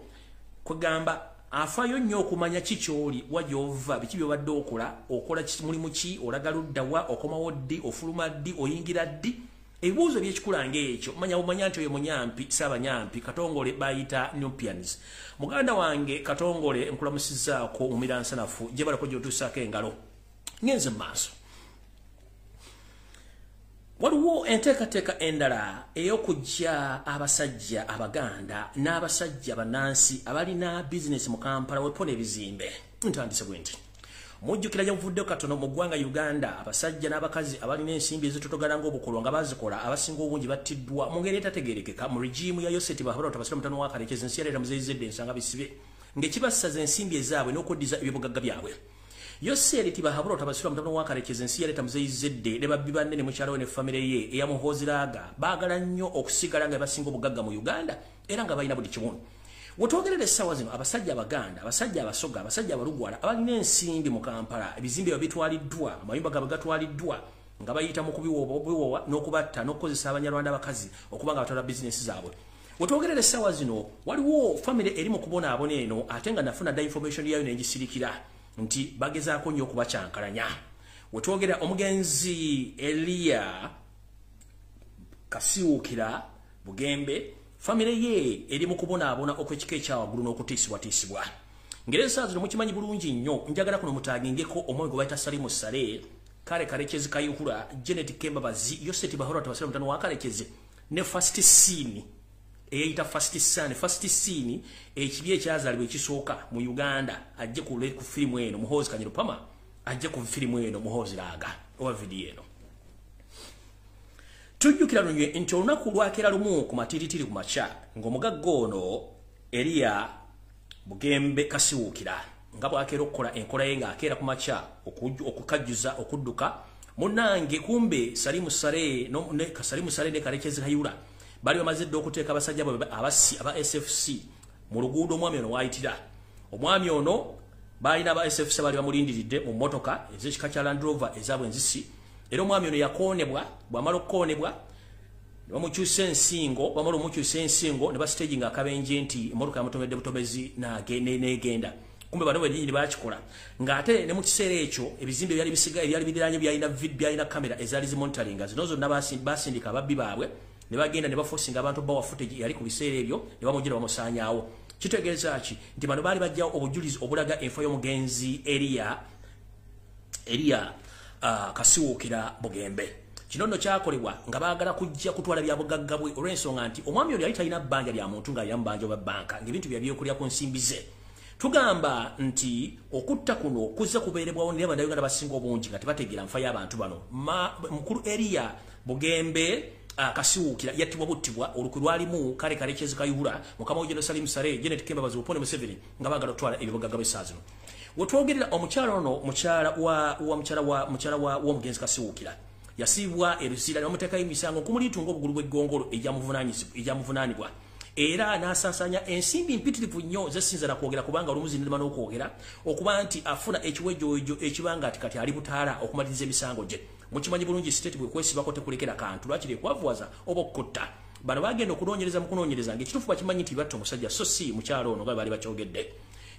Speaker 2: kwegamba afaayo nnyo okumanya ki ky'oli, wa gy'ova, biki by'obadde okola, okola mulimu ki, olaga ludda wa, okomawo ddi, ofuluma ddi, oyingira ddi. Ebibuuzo by'ekikula ng'ekyo manya omanya nti oyo munyampi saabanyampi Katongole bayita Nupians. Muganda wange Katongole nkulamusizzaako mu miransanafu gye balako gy'otuusaako engalo. Ngenze mu maaso. Waliwo enteekateeka endala ey'okuggya abasajja Abaganda n'abasajja bannansi abalina bizinesi mu Kampala wepo n'ebizimbe. Ntandise bwe nti mujjukira gye buvuddeko katono mu ggwanga Uganda abasajja n'abakazi abalina ensimbi ezitotogana ng'obukolwa nga bazikola abasinga obungi battiddwa mu ngeri etategeerekeka mu regimu ya Yoseti Bahabura Tabasira mutano wa Karekezi ensi yaleeta Muzeeyi Ensanga bisibe ng'ekibassaza ensimbi ezaabwe n'okweddiza ebyobugagga byabwe. Yoseri Tibahabura Tabasira mutano wa Karekezi ensi yaleeta Muzeeyi Zedde ne babbi banne ne mukyala we ne famire ye eya Muhoozi Laaga baagala nnyo okusigala nga basinga obugagga mu Uganda era nga balina buli kimu. Wetwogerera essaawa zino abasajja Abaganda, abasajja Abasoga, abasajja Abalugwala abalina ensimbi mu Kampala, ebizimbe babitwaliddwa, amayumba gaabwe gatwaliddwa nga bayita mu kubiwoowa n'okubatta n'okukozesa Abanyarwanda abakazi okuba nga batwala bizinesi zaabwe. Wetwogerera essaawa zino waliwo famire eri mu kubonaabona eno ate nga nafuna dda information yayo n'egisirikira nti bagezaako nnyo okubakyankalanya. Wetwogera omugenzi Eliya Kasiwukira Bugembe, famire ye eri mu kubonaabona okw'ekika ekyawaggulu n'okutiisibwatiisibwa. Ngeri essaawa zino mukimanyi bulungi nnyo, njagala kuno mutaagingeko omwoyo gwe bayita Salimu Saleh, Kale Karekezi Kayihura, Janet Kembabazi, Yoseti Bahora Tabasira mutano wa Karekezi ne First Scene eyeyita First Son. First Scene ekibi ekyazaalibwa ekisooka mu Uganda ajje ku firimu eno Muhoozi Kanyirupama ajje ku firimu eno Muhoozi Laaga oba vidiyo eno. Tujjukira lunywe nti olunaku lwakeera lumu ku matiritiri ku makya ng'omugagga ono Eriya Bugembe Kasiwukira nga bw'akeera okukola enkola ye ng'akeera ku makya okukajjuza okudduka munnange. Kumbe Salimu Saleh ne Karekezi Kayihura bali bamaze dda okuteeka abasajja baabwe abassi aba SFC mu luguudo omwami ono waayitira. Omwami ono balina aba SFC bali bamulindiridde mu mmotoka ez'ekika kya Land Rover ezaabwe enzisi, era omwami ono yakoonebwa. Bw'amala okukoonebwa ne bamukyusa ensingo, bamala omukyusa ensingo ne basitaginga akabenje nti emmotoka yamutomedde butomezi n'egenda. Kumbe bano bennyini bakikola, ng'ate ne mu kiseera ekyo ebizimbe ebyali bisiga ebyali biriraanye byalina kamera ezaali zimonitoringa. Zino zonna basindika ababbi baabwe ne bagenda ne baforcinga abantu bawa footage yali ku biseera ebyo ne bamugira bamusaanyaawo. Kitegeeza ki? Nti bano baali bajjawo obujulizi obulaga enfa y'omugenzi Eriya Kasiwuukira Bugembe. Kino nno kyakolebwa nga baagala kujja kutwala bya bugagga bwe, olw'ensonga nti omwami ono yali talina bbanja lya muntu nga alina mubanja oba banka, ng'ebintu bye byokulya ku nsimbi ze. Tugamba nti okutta kuno kuzze kubeerebwawo naye Bannayuganda basinga obungi nga tebategeera nfa y'abantu bano. Mukulu Eriya Bugembe Kasiwuukira yattibwa buttibwa olukwe lwalimu Kale Karekezi Kayihura, mukama we General Salim Saleh, Janet Kembabazi Opone Museveni, nga baagala okutwala ebibugagga bw'essaawa zino. Wetwogerera omukyala ono, mukyala wa w'omugenzi Kasiwuukira, yasiibwa e Luzira ne bamuteekayo emisango okumuliitunga obugulu bw'eggongolo egyamuvunaanibwa, era n'asaasaanya ensimbi mpitirivu nnyo zesinza na kwogera, kubanga olumu zinirema n'okwogera, okuba nti afuna ekiwejowejo ekibanga nti kati ali butaala okumaliriza emisango gye. Mukimanyi bulungi state bwe kwesibako tekulekera kantu, lwakiri ekwavuwaza oba okukutta. Bano bagenda okunoonyereza mu kunoonyereza ng'ekituufu bakimanyi nti batta omusajja, so si mukyalo ono nga baali bakyogedde.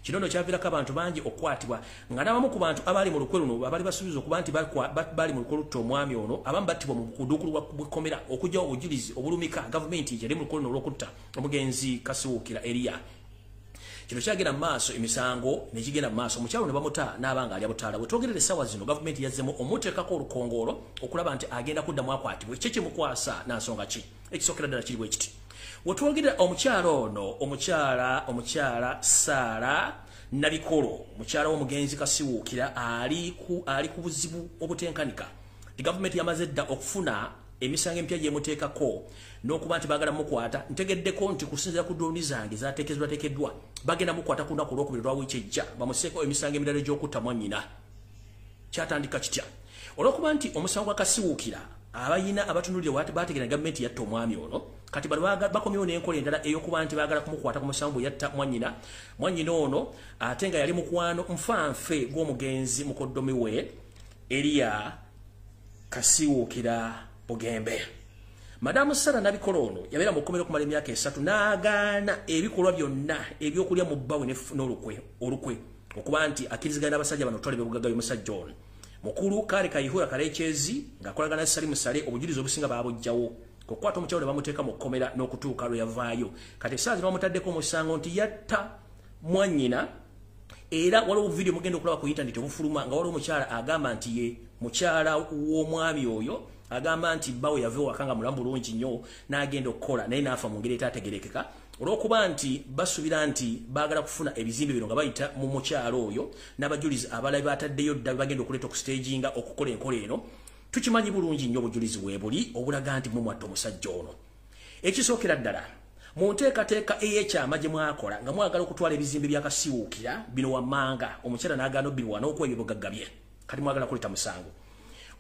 Speaker 2: Kino nno kyaviirako abantu bangi okukwatibwa, nga n'abamu ku bantu abaali mu lukwe luno abaali basuubiza okuba nti baali mu lukwe lutta omwami ono, abamu battibwa mu bukuduukulu bw'ekkomera okuggyawo obujulizi obulumika gavumenti yali mu lukwe luno olw'okutta omugenzi Kasiwuukira Eriya. Kino kyagenda mu maaso, emisango ne gigenda mu maaso, omukyalo ne bamuta n'abanga alya butaala. Bwe twogerera essaawa zino gavumenti yazzemu omuteekako olukongoolo okulaba nti agenda kuddamu akwatibwe. Ki kimukwasa na nsonga ki? Ekisookera ddala kiri bwe kiti. Wetwogerera omukyala ono, omukyala Sara Nabikolo, mukyala w'omugenzi Kasiwuukira, ali ku buzibu obutenkanika. Gavumenti yamaze dda okufuna emisango empya gyemuteekako n'okuba nti baagala mukwata. Ntegeddeko nti kusinziira ku droni zange zateekeddwa, bagenda mukwata ku lunaku olwokubiri lwa wiiki ejja, bamuseeko emisango emirala egy'okutta mwannyina. Kyatandika kitya? Olw'okuba nti omusango gwa Kasiwuukira abayina abatunulire bategeera gavumenti yatta omwami ono, kati bano bakomyewo n'enkola endala ey'okuba nti baagala kumukwata ku musango bwe yatta mwannyina. Mwannyina ono ate nga yali mukwano nfanfe gw'omugenzi mukoddomi we Eriya Kasiwuukira Bugembe. Madamu Sara Nabikolo ono yabeera mu kkomera okumala emyaka 3 n'agaana ebikolwa byonna ebyokulya mu bbawe n'olukwe olukwe okuba nti akkiriziganya n'abasajja bano otwala ebyobugagga by'omusajja ono. Mukulu Kale Kayihura Karekezi ng'akolagana ne Salim Saleh, obujulizi obusinga baabugjawo okukwata omukyalo ne bamuteeka mu kkomera n'okutuuka lwe yavaayo. Kati essaawa zino bamutaddeko omusango nti yatta mwannyina, era waliwo vidiyo mugenda okulaba ku intaneti obufuluma nga waliwo omukyala agamba nti ye mukyala w'omwami oyo, agamba nti bbawe yava ewaka nga mulamu bulungi nnyo n'agenda okukola naye n'afa mu ngeri etaategeerekeka, olw'okuba nti basuubira nti baagala kufuna ebizimbe bino nga bayita mu mukyalo oyo n'abajulizi abalala bataddeyo dda bagenda okuleeta okustaginga okukola enkola eno. Tukimanyi bulungi nnyo obujulizi weebuli obulaga nti mwe mwatta omusajja ono. Ekisookera ddala mu nteekateeka ey'ekyama gye mwakola nga mwagala okutwala ebizimbe bya Kasiwuukira bino wammanga, omukyala n'agaana obbirwa n'okuwa ebyobugagga bye, kati mwagala kuleeta musango.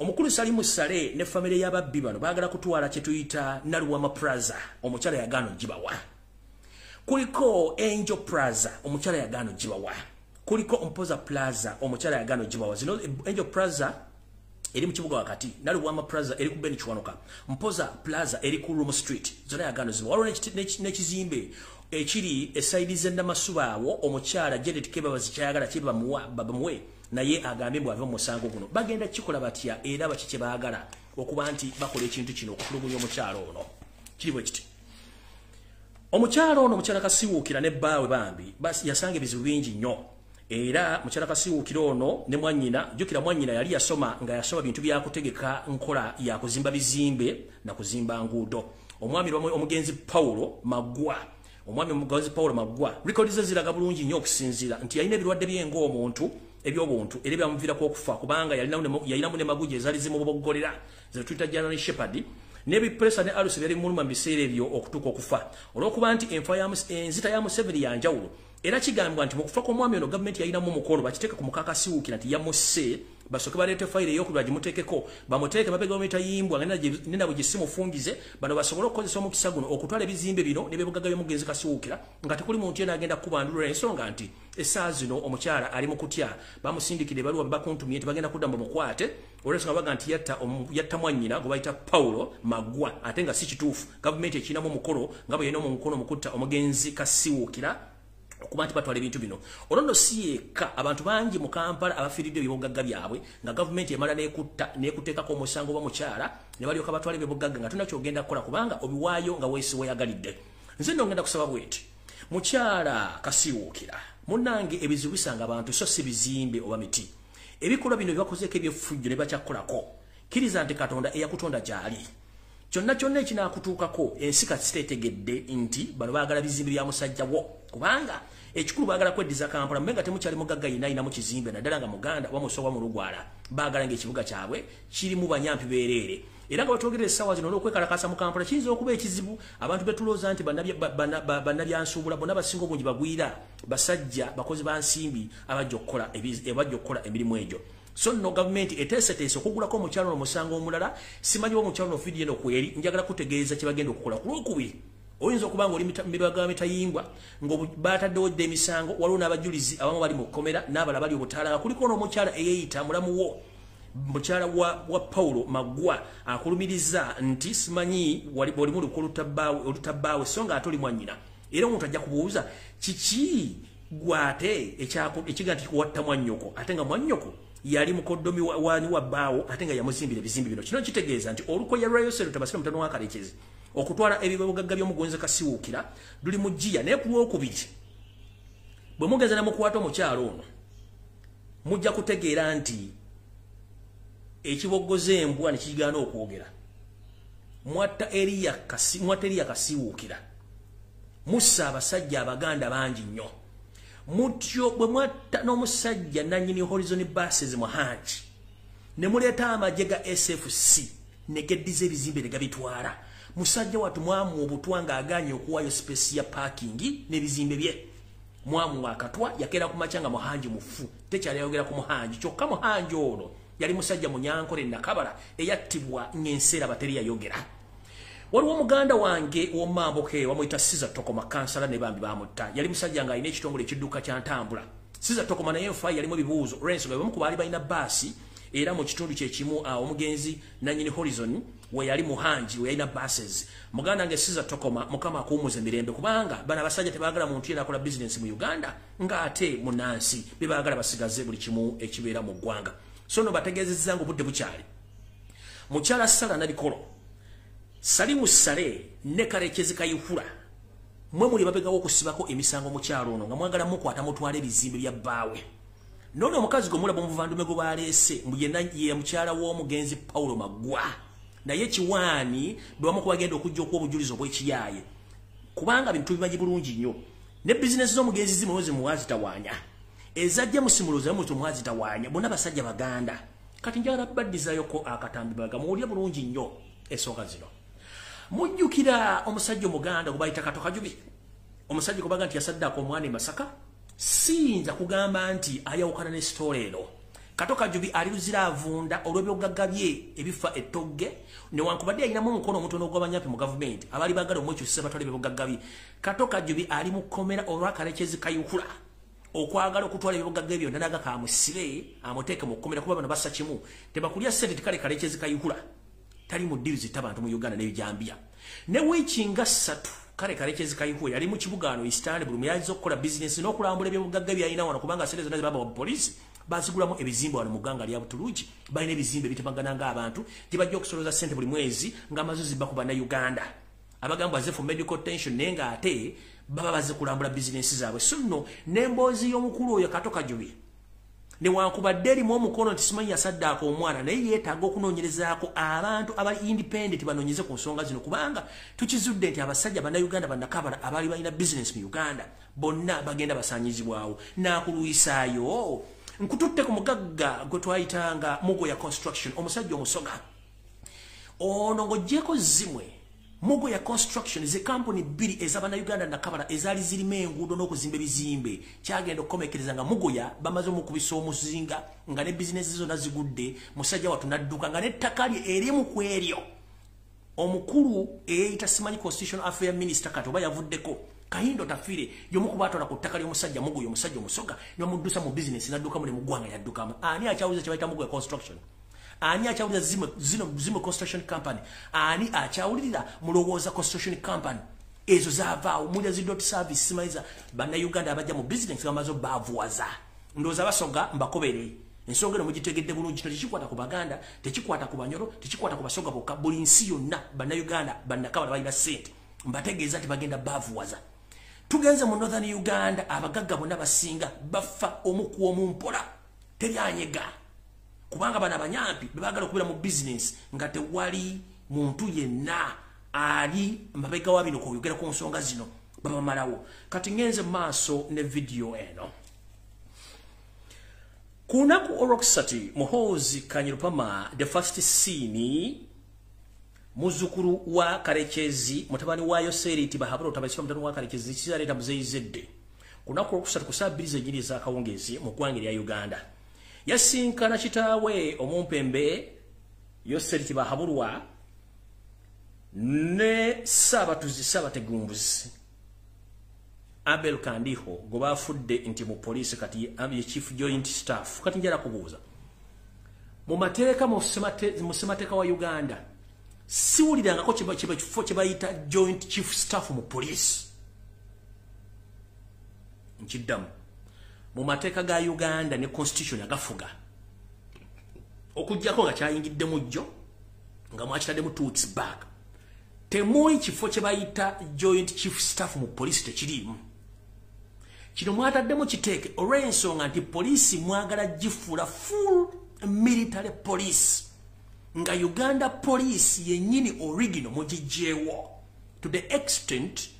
Speaker 2: Omukulu Salimu Saleh ne famire y'ababbi bano baagala kutwala kye tuyita Naluwama Plaza, omukyala yagaana ogibawa. Kuliko Angel Plaza, omukyala yagaana ogibawa. Kuliko Mpoza Plaza, omukyala yagaana ogibawa. Zino Angel Plaza eri mu kibuga wakati, Naluwama Plaza eri ku Ben Kiwanuka, Mpoza Plaza eri ku Room Street, zonna yagaana ozibawa. Waliwo n'ekizimbe ekiri esayidi z'Ennamasuba awo omukyala Janet Kebabazi kyayagala kye bamuwe, naye agambye mbu ave mu musango guno. Bagenda kikola batya era baki kye baagala okuba nti bakola ekintu kino okutulugunya omukyala ono? Kiri bwe kiti. Omukyala ono, omukyala Kasiwuukira ne bbaawe bambi yasanga ebizibu bingi nnyo, era mukyala Kasiwuukira ono ne mwannyina, jjukira mwannyina yali yasoma nga yasoma bintu byakutegeka nkola ya kuzimba bizimbe na kuzimba nguudo. Omwami omugenzi Paulo Maggwa, omwami omugenzi Paulo Maggwa rekodi ze ziraga bulungi nnyo okusinziira nti yalina ebirwadde bye ng'omuntu eby'obuntu era byamuviirako okufa, kubanga yalinamu ne maguja ezaali zimuboggolera ze tuyita General Shepherd, n'ebipresa ne alusi byali muluma mu biseera ebyo okutuuka okufa. Olw'okuba nti enfa enzita ya Museveni ya njawulo, Era kigambibwa nti mu kufa kw'omwami ono gavumenti yalinamu omukolo, bakiteeke ku mukakasiwuukira nti yamusse, basooke baleete fayiro ey'okubiri bagimuteekeko, bamuteeke mabega w'emitayimbwa nga nena bwe gisimufungize, bano basobole okukozesa omukisa guno okutwala ebizimbe bino n'ebyobugagga by'omugenzi Kasiwukira nga tekuli muntu yenna agenda kukubandulula, ensonga nti essaawa zino omukyala ali mu kutya, bamusindikira ebbaluwa bakuntumye nti bagenda kudda bamukwate olw'ensonga baga nti yatta mwannyina gwe bayita Paulo Maggwa, ate nga si kituufu. Gavumenti ekirinamu omukolo nga bwe yalina omukono mu kutta omugenzi Kasiwukira okuba nti batwala ebintu bino. Olwo nno si yekka, abantu bangi mu Kampala abafiiriddwa ebyobugagga byabwe nga gavumenti emala n'ekutta n'ekuteekako omusango oba mukyala ne balyoka batwala ebyobugagga nga tolina ky'ogenda kukola kubanga obiwaayo nga weesi weeyagalidde. Nze nno ngenda kusaba bweti, mukyala Kasiwuukira munnange, ebizibu bisanga abantu so si bizimbe oba miti. Ebikolwa bino byebakozeeko ebyeffujjo ne bakyakukolako, kkiriza nti Katonda eyakutonda gy'ali. Kyonna kyonna ekinaakutuukako ensi kati teetegedde nti bano baagala bizimbe bya musajja wo, kubanga ekikulu baagala kweddiza Kampala mbe nga temukyali mugagga yenna ayinamu kizimbe, naddala nga Muganda oba Musoga mu Lugwala. Baagala ng'ekibuga kyabwe kirimu banyampi beereere. Era nga batwogerera essaawa zino n'okwekalakaasa mu Kampala kiyinza okuba ekizibu. Abantu betulowooza nti bannabyansuubula bonna basinga obungi bagwira, basajja bakozi ba nsimbi abajja okukola emirimu egyo. So nno gavumenti eteeseteese okugulako omukyalo omusango omulala. Simanyi oba omukyalo ono vidiyo eno kweri, njagala kutegeeza kye bagenda okukola ku Lwokubiri. Oyinza okuba nga oli mibaga mitayimbwa nga bataddewo dda emisango, waliwo n'abajulizi abamu bali mu kkomera n'abalala bali obutaala, nga kuliko n'omukyala eyeeyita mulamu wo, mukyala wa Paulo Maggwa, akulumiriza nti simanyi olimu olutabbaawe so nga ate oli mwannyina. Era omuntu ajja kubuuza kiki gwate ekiga nti watta mwannyoko, ate nga mwannyoko yali mukoddomi wani wa bbaawo, ate nga yamuzimbira ebizimbe bino. Kino kitegeeza nti olukoya lwa Yoseri Tabasira mutano wa Kalekezi okutwala ebyobugagga by'omugenzi Kasiwuukira luli mu ggiya. Naye ku Lwokubiri bwe mugenza ne mukwata omukyalo ono, mujja kutegeera nti ekiboggoza embwa ne kigaana okwogera. Mwatta Eriya Kasiwuukira, mussa abasajja Abaganda bangi nnyo mutyo bwe mwatta n'omusajja nannyini Horizon Buses Muhangi, ne muleeta amagye ga SFC ne geddiza ebizimbe ne gabitwala. Musajja wattu mwamuwa obutwa ng'agaanye okuwaayo space ya parking n'ebizimbe bye. Mwamuwa akatwa, yakeera ku makya nga Muhangi mufu, tekyali ayogera ku Muhangi. Kyokka Muhangi ono yali musajja Munyankole Nakabala eyattibwa ng'enseera bateri yayogera. Waliwo muganda wange w'omamboke wamuyita Siza Tokoma, kansala, ne bambi bamutta. Yali musajja ng'alina ekitongole ekidduka kya ntambula. Siza Tokoma naye nfa yalimu ebibuuzo olw'ensonga bamu ku baali balina baasi, era mu kitundu kye kimu omugenzi nannyini Horizon we yali Muhangi we yalina buses. Muganda wange Siza Tokoma, Mukama akuwummuze mirembe, kubanga bano abasajja tebaagala muntu yenna akola bizinensi mu Uganda ng'ate munnansi, bebaagala basigaze buli kimu ekibeera mu ggwanga. So nno bategeezezza ng'obudde bukyali. Mukyala Sala Nabikolo, Salimu Sale ne Karekezi Kayihura, mwe muli babegawo okusibako emisango mukyalo ono nga mwagala mukwata mutwala ebizimbe bya bbaawe. Noono omukazi gwe mulaba omuvandume gwe baleese ye mukyala w'omugenzi Paulo Maggwa, naye kiwaani bwe bamu kubagenda okujja okuwa obujulizi obw'ekiyaaye, kubanga bintu bimanyi bulungi nnyo ne bizinesi z'omugenzi zimulozi muwazitawaanya, eza James Mulozi muto muwazitawaanya, bonna basajja Baganda. Kati njagala baddizayoko akatambi baga muwulire bulungi nnyo ensonga zino. Mujjukira omusajja Omuganda gwe bayita Kato Kajubi, omusajja gwe baga nti yasaddaaka omwana e Masaka. Siyinza kugamba nti ayawukana ne sitoola eno. Kato Kajubi ali luzira avunda olw'ebyobugagga bye ebifa ettogge, newankubadde yalinamu omukono omutono ogw'abanyampi mu gavumenti abaali baagala omwekyusisa batwala ebyobugagga bye. Kato Kajubi ali mu kkomera olwa Kalekezi Kayihura okwagala okutwala ebyobugagga ebyo byonna naga kamusibe amuteeke mu kkomera, kuba bano bassa kimu tebakulya ssente. Tikale Kalekezi Kayihura tali mu ddiru zitta bantu mu Uganda n'ebijambiya. Ne wiiki nga 3 kale Kalekezi Kayihura yali mu kibuga ano Istanbul mu yazze okukola bizinensi n'okulambula ebyobugagga by'alina wano, kubanga ssente zonna ze baba mu poliisi bazigulamu ebizimbe wano mu ggwanga lya Butuluki. Balina ebizimbe bitemagana ng'abantu gye bajja okusolooza ssente buli mwezi ng'amazuzi ku Bannayuganda abagamba baze for medical tension, naye ng'ate baba bazze kulambula bizinensi zaabwe. So nno n'emboozi y'omukulu oyo Kato Kajubi, newankubadde erimu omukono nti simanyi yasaddaaka omwana, naye yeetaaga okunoonyerezaako abantu abali independent banoonyeze ku nsonga zino, kubanga tukizudde nti abasajja Bannayuganda bannakabala abaali balina bizinensi mu Uganda bonna bagenda basaanyizibwawo. Naakuluyisaayo nkututte ku mugagga gwe twayitanga Mugoya Construction, omusajja Omusoga ono ng'oggyeko zimwe Mugoya Construction ze company bbiri ez'abannayuganda nakabala ezaali zirima enguudo n'okuzimba ebizimbe. Kyagenda okukomekereza nga Mugoya bamaze omukubisa omuzinga, nga ne bizinesi zonna zigudde. Musajja wattu n'adduka nga n'ettaka lye erimu ku eryo. Omukulu eyeyita simanyi Constitutional Affair Minister kati oba yavuddeko, Kahindo Tafire, y'omu ku baatwala ku ttaka ly'omusajja Mugoya, omusajja Omusoga, ne bamuddusa mu bizinesi n'addukamu ne mu ggwanga yaddukamu. Ani akyawuliza kye bayita Mugoya Construction? Ani akyawulira Zimwe Construction Company? Ani akyawulirira Mulowooza Construction Company? Ezo zaavaawo. Mulya zi dot service simanyiza Bannayuganda abajja mu business bamaze baavuwaza. Ndowooza Basoga mbakobere ensonga eno mugitegedde bulungi. Kino tekikwata ku Baganda, tekikwata ku Banyoro, tekikwata ku Basoga bokka, buli nsi yonna. Bannayuganda bannakabala balina ssente, mbategeeza nti bagenda baavuwaza. Tugenze mu Northern Uganda, abagagga bonna basinga bafa omu ku omu mpola, teryanyega, kubanga bano abanyampi bebaagala okubeera mu bizinesi nga tewali muntu yenna ali mabega wa bino kwogera ku nsonga zino, babamalawo. Kati ngenze mu maaso ne vidiyo eno. Ku lunaku olwokusatu, Muhoozi Kanyirupama the first scene, muzzukulu wa Karekyezi, mutabani wa Yoseri Tibahabura Otabasira, mutabani wa Karekyezi Kizaleeta Muzeyizedde, ku lunaku olwokusatu ku saa 2 zennyini ez'akawungeezi mu ggwanga erya Uganda, yasinkana kitaawe omumpembe Yoseri Tibahaburwa ne Ssaabatuzi Ssaabategumbuzi Abel Kandiho gwe bafudde nti mu poliisi kati ye chief joint staff. Kati njala kubuuza, mu mateeka, mu ssemateeka wa Uganda, siwulirangako kiba kifo kye bayita joint chief staff mu poliisi. Nkiddamu, mu mateeka ga Uganda ne constitution agafuga, okuggyako nga kyayingiddemu jjo nga mwakitaddemu 2 weeks back, temuli kifo kye bayita joint chief staff mu poliisi, tekiriimu. Kino mwataddemu kiteeke olw'ensonga nti poliisi mwagala gifuula full military police, nga Uganda Police yennyini original mugigyewo, to the extent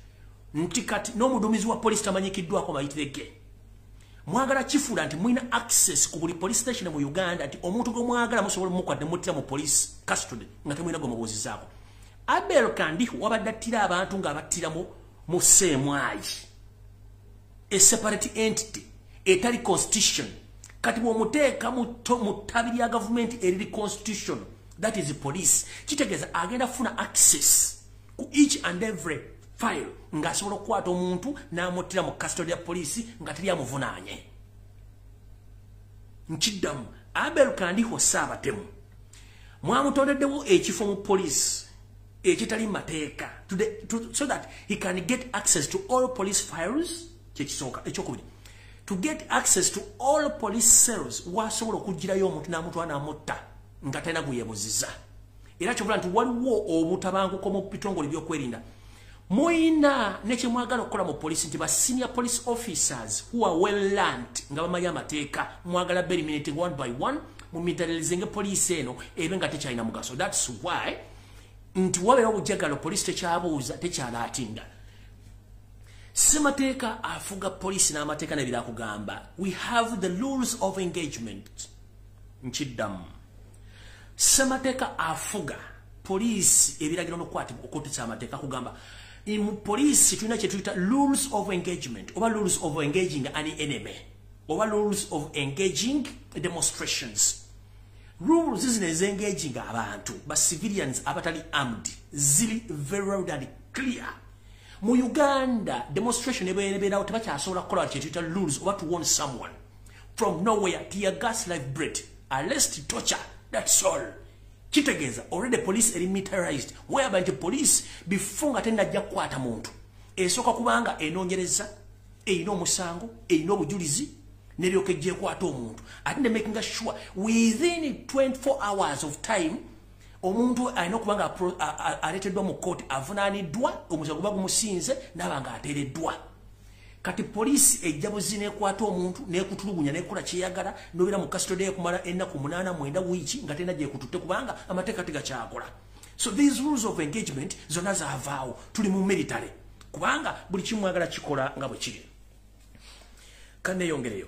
Speaker 2: nti kati n'omuduumizi wa poliisi tamanyikiddwako mayitire ge. Mwagala kifuula nti mulina access ku buli police station mu Uganda, nti omuntu gwe mwagala musobola mumukwata ne muttira mu police custody nga temulina gwe mubuuzizaako. Abel Kandiho wabadde attira abantu ng'abattira mu seemwayi, a separate entity etali constitution. Kati bw'omuteeka mu ttabi lya gavumenti eriri constitution, that is police, kitegeeza agenda kufuna access ku each and every file, ng'asobola okukwata omuntu n'amuttira mu custody ya poliisi nga teri amuvunaanye. Nkiddamu, Abel Kandiho Saabatemu mwamutondeddewo ekifo mu poliisi ekitali mateeka so that he can get access to all police files, kyekisooka. Ekyokubiri, to get access to all police cells, wasobola okugirayo omuntu n'amutwala n'amutta nga talina gwe yeebuziza. Era kyobula nti waliwo obutabanguko mu bitongole byokwerinda. Muyina nekyemwagala okukola mu poliisi nti ba senior police officers who are well learned, nga bamanyi amateeka, mwagala be eliminating one by one, mumilitarizing poliisi eno ebe nga tekyalina mugaso. That's why nti wabeera obujagalo, poliisi tekyabuuza, tekyalaatinga. Ssemateeka afuga poliisi n'amateeka nebirakugamba, we have the rules of engagement. Nkiddamu, ssemateeka afuga poliisi, ebiragiro n'okukwatibwa okukozesa amateeka kugamba mu poliisi tulina kye tuyita rules of engagement, oba rules of engaging an enemy, oba rules of engaging demonstrations. Rules zino ezengaging abantu ba civilians abatali armed ziri very loud and clear. Mu Uganda demonstration ebeerawo, tebakyasobola kukola kye tuyita rules oba to warn someone from nowhere, tear gas, live bullet, arrest, torture, that's all. Kitegeeza already police eri militarized, whereby nti police before nga tenajja kukwata muntu esooka kubanga enoonyereza, erina omusango, erina obujulizi, neryoka ejja ekwata omuntu, ate ne making sure within 24 hours of time omuntu alina okuba nga aleeteddwa mu kooti, avunaaniddwa, omusango guba gumusinze, naaba nga ateereddwa. Kati poliisi ejja buzi nekwata omuntu nekutulugunya nekola kyeyagala, nobeera mu custody ekumala ennaku 8, 9, wiiki nga tena gyekututte, kubanga amateeka tegakyakola. So these rules of engagement zonna zaavaawo, tuli mu military, kubanga buli kimu mwagala kikola nga bwe kiri. Kaneyongereyo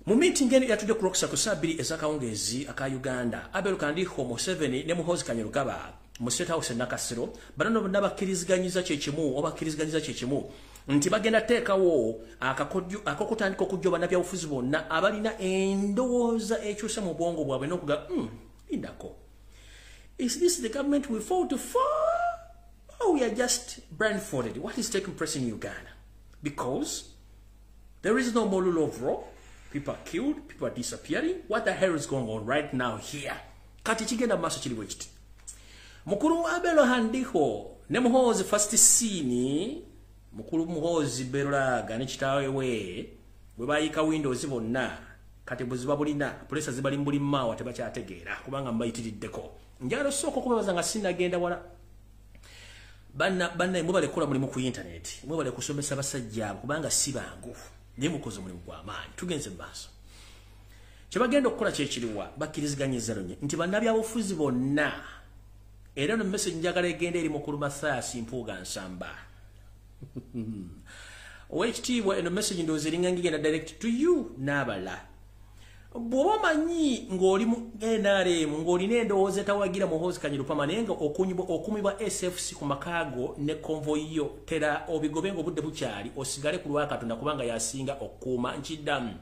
Speaker 2: mu meeting eno yatudde ku Lwokusatu ku saa 2 ez'akawungeezi aka Uganda, Abel Kandiho, Museveni ne Muhoozi Kainerugaba mu State House Nakasero. Bano bonna bakkiriziganyiza kyekimu oba bakkiriziganyiza kyekimu nti bagenda teekawo akokutandika okujja bannabyabufuzi bonna abalina endowooza ekyusa mu bwongo bwabwe n'okuga indako. Is this the government we fought for? Or we are just blindfolded? What is taking place in Uganda? Because there is no more rule of law. People are killed, people are disappearing. What the hell is going on right now here? Kati kigenda maaso kiri bwe kiti. Mukulu Abel Handiho ne Muhoozi first scene, mukulu Muhoozi Berulaga ne kitaawe we bwe bayiika windows bonna kati buziba bulina police zibali mbuli maawa tebakyategeera kubanga mbayitiriddeko. Njagala osooka okubabaza nga sinnagenda wala. Banna mwebale kukola mulimu ku internet, mwebale kusomesa basajja abo kubanga si bangu, naye mukoze omulimu gw'amaanyi. Tugenze mu maaso. Kye bagenda okukola kyekiriwa, bakkiriziganyiza lunye nti bannabyabufuzi bonna, era no message njagala egenda eri mukulu Mathias Mpuuga Nsamba. Owekitiibwa, eno message ndowooza eringa ngigenda direct to you n'abala. Bw'oba omanyi ng'oli mu NRM, ng'olina endowooza etawagira Muhoozi Kanyirupama, naye nga okumibwa SFC ku makaago ne konvoyi yo, tera obigobe ng'obudde bukyali, osigale ku lwa Katonda kubanga yasinga okukuuma. Nkiddamu,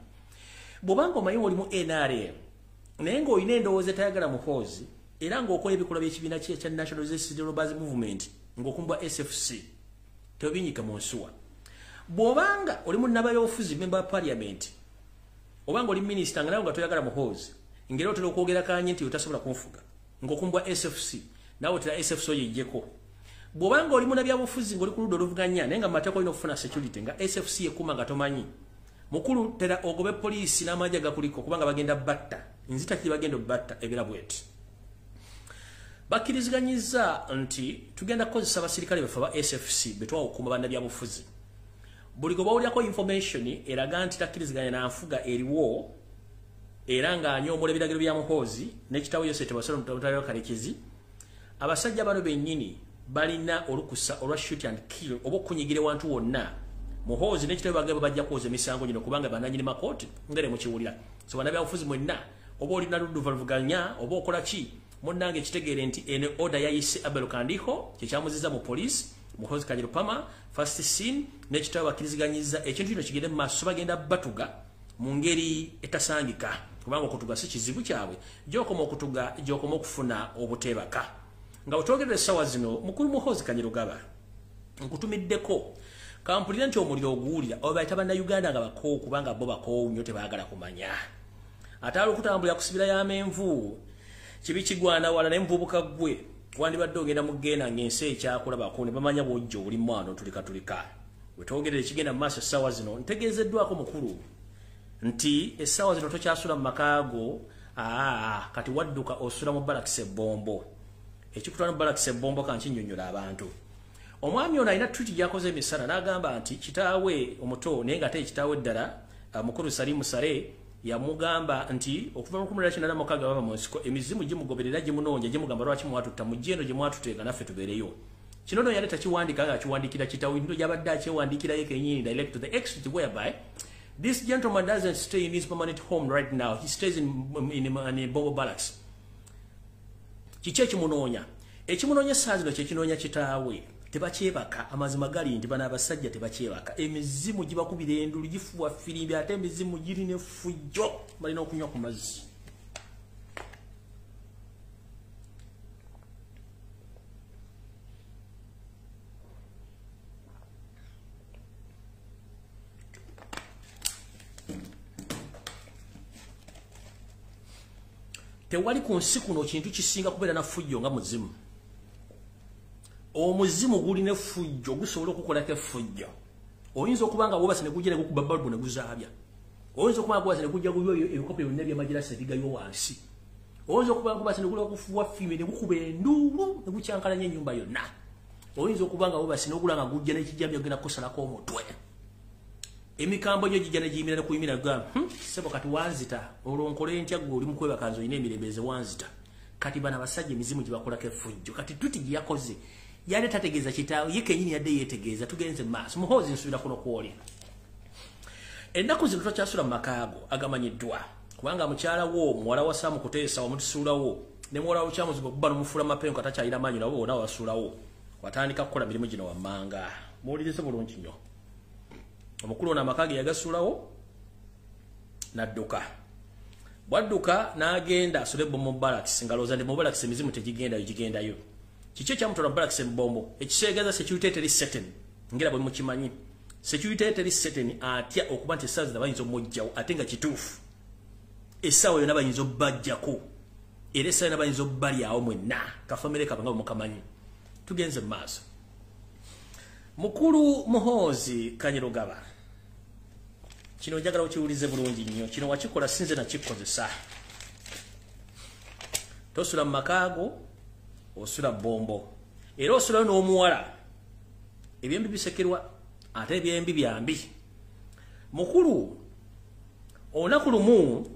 Speaker 2: bw'oba ng'omanyi ng'oli mu NRM naye ng'olina endowooza etayagala Muhoozi era ng'okola ebikolwa by'ekibiina kye ekya National Resistance Robbers Movement ng'okumbwa SFC, tebinyika mu nsuwa. Bw'obanga oli munnabyabufuzi, member wa parliament, obanga oli minisita nga nawe nga toyagala Muhoozi, ngeri otera okwogera kanye nti otasobola kunfuga ng'okumbwa SFC, naawe otera SFC oyeggyeko. Bw'obanga oli munnabyabufuzi ng'oli ku ludda oluvuganya naye nga mu mateeka olina okufuna security nga SFC ekuuma nga tomanyi, mukulu tera ogobe poliisi n'amagye agakuliko kubanga bagenda batta. Nzita kiri bagenda obbatta ebira bweti. Bakkiriziganyiza nti tugenda kukozesa abasirikale baffe aba SFC betwawa okukuuma bannabyabufuzi. Buli gwe bawulirako information eraga nti takkiriziganya na nfuga eriwo era ng'anyoomoola ebiragiro bya Muhoozi n'ekitabo Yosef Tebasolo Mutale Kalekezi, abasajja bano bennyini balina olukusa olwa shoot and kill oba okunyigira ewantu wonna. Muhoozi n'ekitabo bagamba bajja kwoza emisango gino kubanga bannannyini makooti nga ne mukiwulira. So bannabyabufuzi mwenna oba olina ludduva luvuganya oba okola ki, munnange kitegeere nti eno order yayise Abel Kandiho kyekyamuziza mu poliisi Muhoozi Kanyirupama first scene n'ekitabo bakkiriziganyiza ekintu kino kigende mu maaso. Bagenda batuga mu ngeri etasangika kubanga okutuga si kizibu kyabwe, gy'okoma okutuga gy'okoma okufuna obuteebaka. Nga bwetwogerera essaawa zino, mukulu Muhoozi Kanyirugaba nkutumiddeko kampulira nti omuliro oguwulira oba bayita bannayuganda nga bakoowu kubanga bo bakoowu nnyo tebaagala kumanya. Ate ali okutambulira kusibira y'amenvu kibi kigwana wala naye muvubuka ggwe wandibadde ogenda mu ggeena ng'ensi ekyakulabako ne bamanya bw'ojja oli mwana otulikatulika. Wetwogerera ekigenda mu maaso essaawa zino, ntegeezeddwako mukulu nti essaawa zino tokyasula mu makaago, kati wadduka osula mu barracks ebbombo. Ekikutwala mu barracks ebbombo kankinnyonnyola abantu. Omwami ono alina tweet gy'akoze emisana n'agamba nti kitaawe omuto naye ng'ate kitaawe ddala mukulu Salimu Sale yamugamba nti okuva mu 1996 bava mu nsiko emizimu gimugoberera gimunoonya gimugamba lwaki mwatutta mujje eno gye mwatuteeka naffe tubeereyo. Kino nno yali takiwandiika nga akiwandiikira kitaawe, nno gy'abadde akyewandiikira ye kennyini direct to the exit, whereby this gentleman doesn't stay in his permanent home right now. He stays in Bombo Barracks. Kiki ekimunoonya? Ekimunoonya essaawa zino kyekinoonya kitaawe. Tebakyebaka, amazima gali nti bano abasajja tebakyebaka. Emizimu gibakubira endulu, gifuwa firimbi, ate emizimu girina effujjo, balina okunywa ku mazzi. Tewali ku nsi kuno kintu kisinga kubeera na ffujjo nga muzimu. Omuzimu gulina effujjo, gusobola okukolako effujjo. Oyinza okuba nga wobase ne gujja ne gukuba balubu ne guzaabya. Oyinza okuba nga wobase ne gujja guyoyo ebikopo byonna eby'amagirasi ne bigayo wansi. Oyinza okuba nga wobase ne gulaba kufuwa fiimi ne gukuba enduulu ne gukyankalanya ennyumba yonna. Oyinza okuba nga wobase n'ogula nga gujja n'ekijambiya ogenda kukusalako omutwe. Emikambo gyo gijja ne giyimira ne kuyimira gamba, ssebo kati wanzita, olwo nkole ntya ggwe oli mu kwebaka nze olina emirembe nze wanzita. Kati bano abasajja emizimu gye bakolako effujjo. Kati tuti gye yakoze yadde tategeeza kitaawe, ye kennyini yadde yeetegeeza. Tugenze mu maaso. Muhoozi nsuubira kuno kw'oli. Ennaku zino tokyasula mu makaago agamanyiddwa kubanga mukyala wo muwala wa Sam Kuteesa omutusuulawo Ne muwala Lukyamuzi bwe kuba n'omufuula mapengo atakyalina maanyi nabo bonna wasuulawo. Watandika kukola mirimu gino wammanga. Muwulirize bulungi nnyo. Omukulu ono amaka ge yagasuulawo n'adduka. Bwadduka n'agenda asule Bombo Barracks ng'alowooza nti mu Barracks emizimu tegigendayo gigendayo. Kiki ekyamutwala mu Barracks embombo? Ekitegeeza security teri certain. Ngera bwe mukimanyi. Security teri certain atya okuba nti essaawa zino bayinza omuggyawo ate nga kituufu. Essaawa yonna bayinza obbaggyako. Era essaawa yonna bayinza obbalyawo mwenna. Kafamire kaabwe nga bwe mukamanyi. Tugenze mu maaso. Mukulu Muhoozi Kainerugaba. Kino njagala okiwulize bulungi nnyo. Kino wakikola sinze nakikozesa. Tosula mu makaago, osula Bombo. Era osulayo n'omuwala. Ebyembi bisekerwa ate ebyembi byambi. Mukulu, olunaku lumu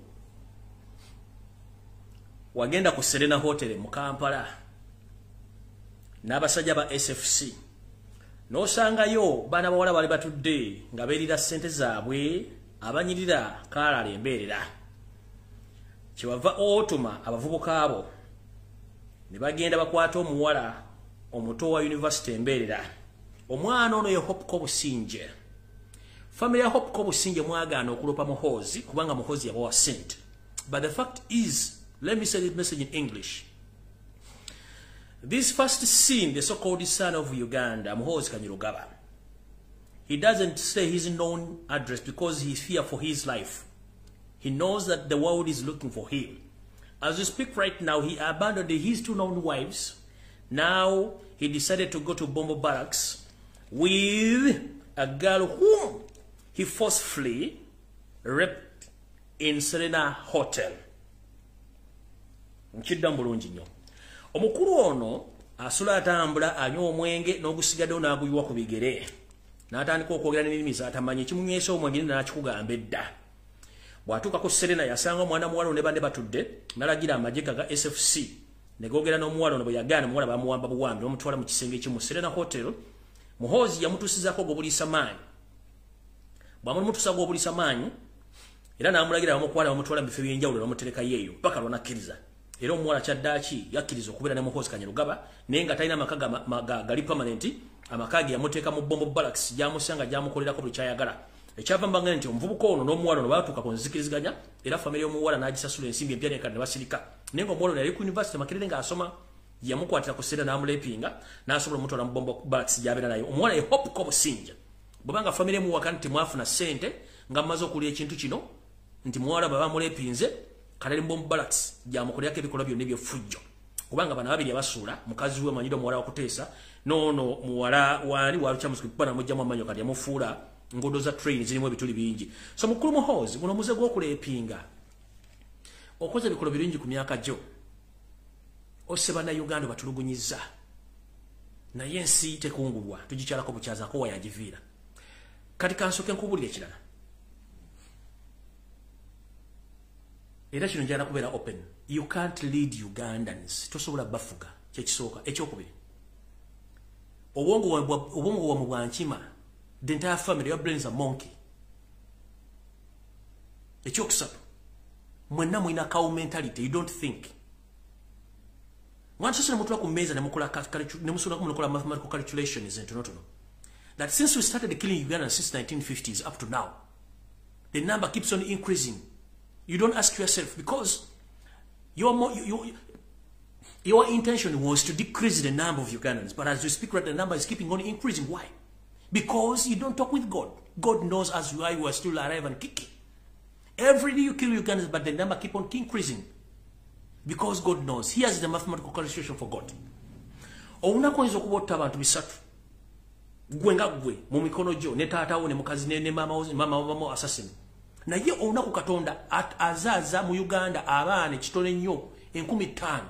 Speaker 2: wagenda ku Serena Hotel mu Kampala n'abasajja ba SFC. N'osangayo baana bawala bali batudde nga beerira ssente zaabwe abanyirira kaalala embeerera. Kyebava otuma abavubuka abo ne bagenda bakwata omuwala omuto wa yunivasite embeerera. Omwana ono ye Hope Kobusinje. Family ya Hope Kobusinje mwagaana okulopa Muhoozi kubanga Muhoozi yabawa ssente. But the fact is, let me say this message in English. This first scene, the so-called son of Uganda, Muhoozi Kainerugaba, he doesn't say his known address because he fears for his life. He knows that the world is looking for him. As we speak right now, he abandoned his two known wives. Now he decided to go to Bombo Barracks with a girl whom he forcefully raped in Serena Hotel. Nkiddamu bulungi nnyo. Omukulu ono asula atambula anywa omwenge n'ogusigaddewo n'aguyiwa ku bigere. N'atandika okwogera n'ennimi z'atamanyi, ekimunywesa omwenge n'akikugamba edda. Bw'atuuka ku Serena yasanga omwana muwala ono ne banne batudde, n'alagira amagye ga SFC ne googera n'omuwala ono. Bwe yagaana, omuwala bamuwamba buwambi bamutwala mu kisenge ekimu Serena Hotel. Muhoozi yamutuusizaako ogw'obuliisa maanyi. Bw'amutuusa ogw'obuliisa maanyi era n'amulagira bamukwala bamutwala mu bifo eby'enjawulo bamuterekayo eyo paka lw'anakkiriza. Era omuwala kyaddaaki yakkiriza okubeera ne Muhoozi Kainerugaba naye nga talina amaka gali permanent. Amaka ge yamuteeka mu Bombo Barracks gy'amusanga gy'amukolerako buli ky'ayagala. Ekyava mbanga nti omuvubuka ono n'omuwala ono baatuuka ku nzikiriziganya era famire y'omuwala n'agisasula ensimbi empya nekadde ne basirika. Naye ng'omuwala ono yali ku yunivasite Makerere ng'asoma, yamukwatira ku Serena n'amulepinga n'asobola omutwala mu Bombo Barracks gy'abeera nayo. Omuwala ye Hope Kobusinje. Bw'obanga famire emuwaka nti mwafuna ssente nga mumaze okulya ekintu kino nti muwala bwe bamulepinze kale Bombo Barracks gyamukolerako ebikolwa byonna eby'effujjo. Kubanga bano ababiri abasuula mukazi we manyidde omuwala wakuteesa n'ono muwala waani wa Lukyamuzi kuba namuggyamu amannyo kati yamufuula nguudo za train zirimu ebituli bingi. So mukulu Muhoozi, guno omuze gw'okulepinga okoze ebikolwa birungi ku myaka gyo. Osse bannayuganda batulugunyizza naye ensi tekungulwa tugikyalako bukyazaako wayagiviira. Kati kansooke nkubuulire ekirala. Era kino njagala kubeera open. You can't lead Ugandans. Tosobola bafuga. Kyekisooka. Ekyokubiri, obwongo bwammwe bwa nkima. The entire family, your brains are monkey. Ekyokusatu, mwenna mulina cow mentality. You don't think. Mwansoose ne mutula ku mmeeza ne musobola mathematical calculations entonotono. That since we started killing Ugandans since 1950s up to now, the number keeps on increasing. You don't ask yourself because your intention was to decrease the number of Ugandans, but as we speak right, the number is keeping on increasing. Why? Because you don't talk with God. God knows as why you are still alive and kicking. Every day you kill Ugandans, but the number keep on increasing. Because God knows. Here's the mathematical calculation for God. Olunaku oyinza okuba otta abantu bisatu. Gwe nga gwe mu mikono gyo ne taata wo ne mukazi ne maama wo mama assassin. Naye olunaku Katonda azaaza mu Uganda abaana ekitone nnyo 5,000.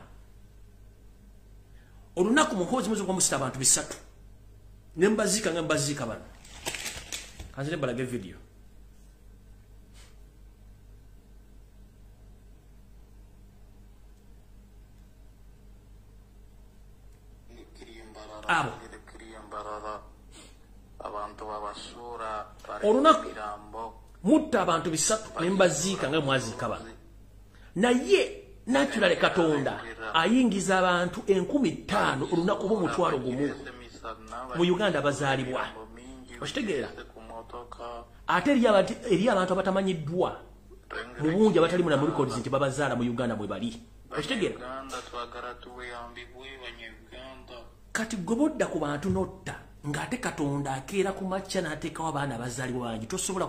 Speaker 2: Olunaku Muhoozi muyinza okuba musita abantu bisatu. Ne mbaziika nga mbaziika bano. Kanzire mbalage video. Abo. Olunaku mutta abantu bisatu ne mbaziika nga mwaziika bano. Naye Naturally Katonda ayingiza abantu 5,000 olunaku bo 1,000 mu Uganda bazaalibwa. Okitegeera? Ate eri abantu abatamanyiddwa mu bungi abatali mu records nti babazaala mu Uganda mwe bali. Okitegeera? Kati gobodda ku bantu notta ng'ate Katonda akeera ku makya n'ateekawo abaana abazaalibwa bangi, tosobola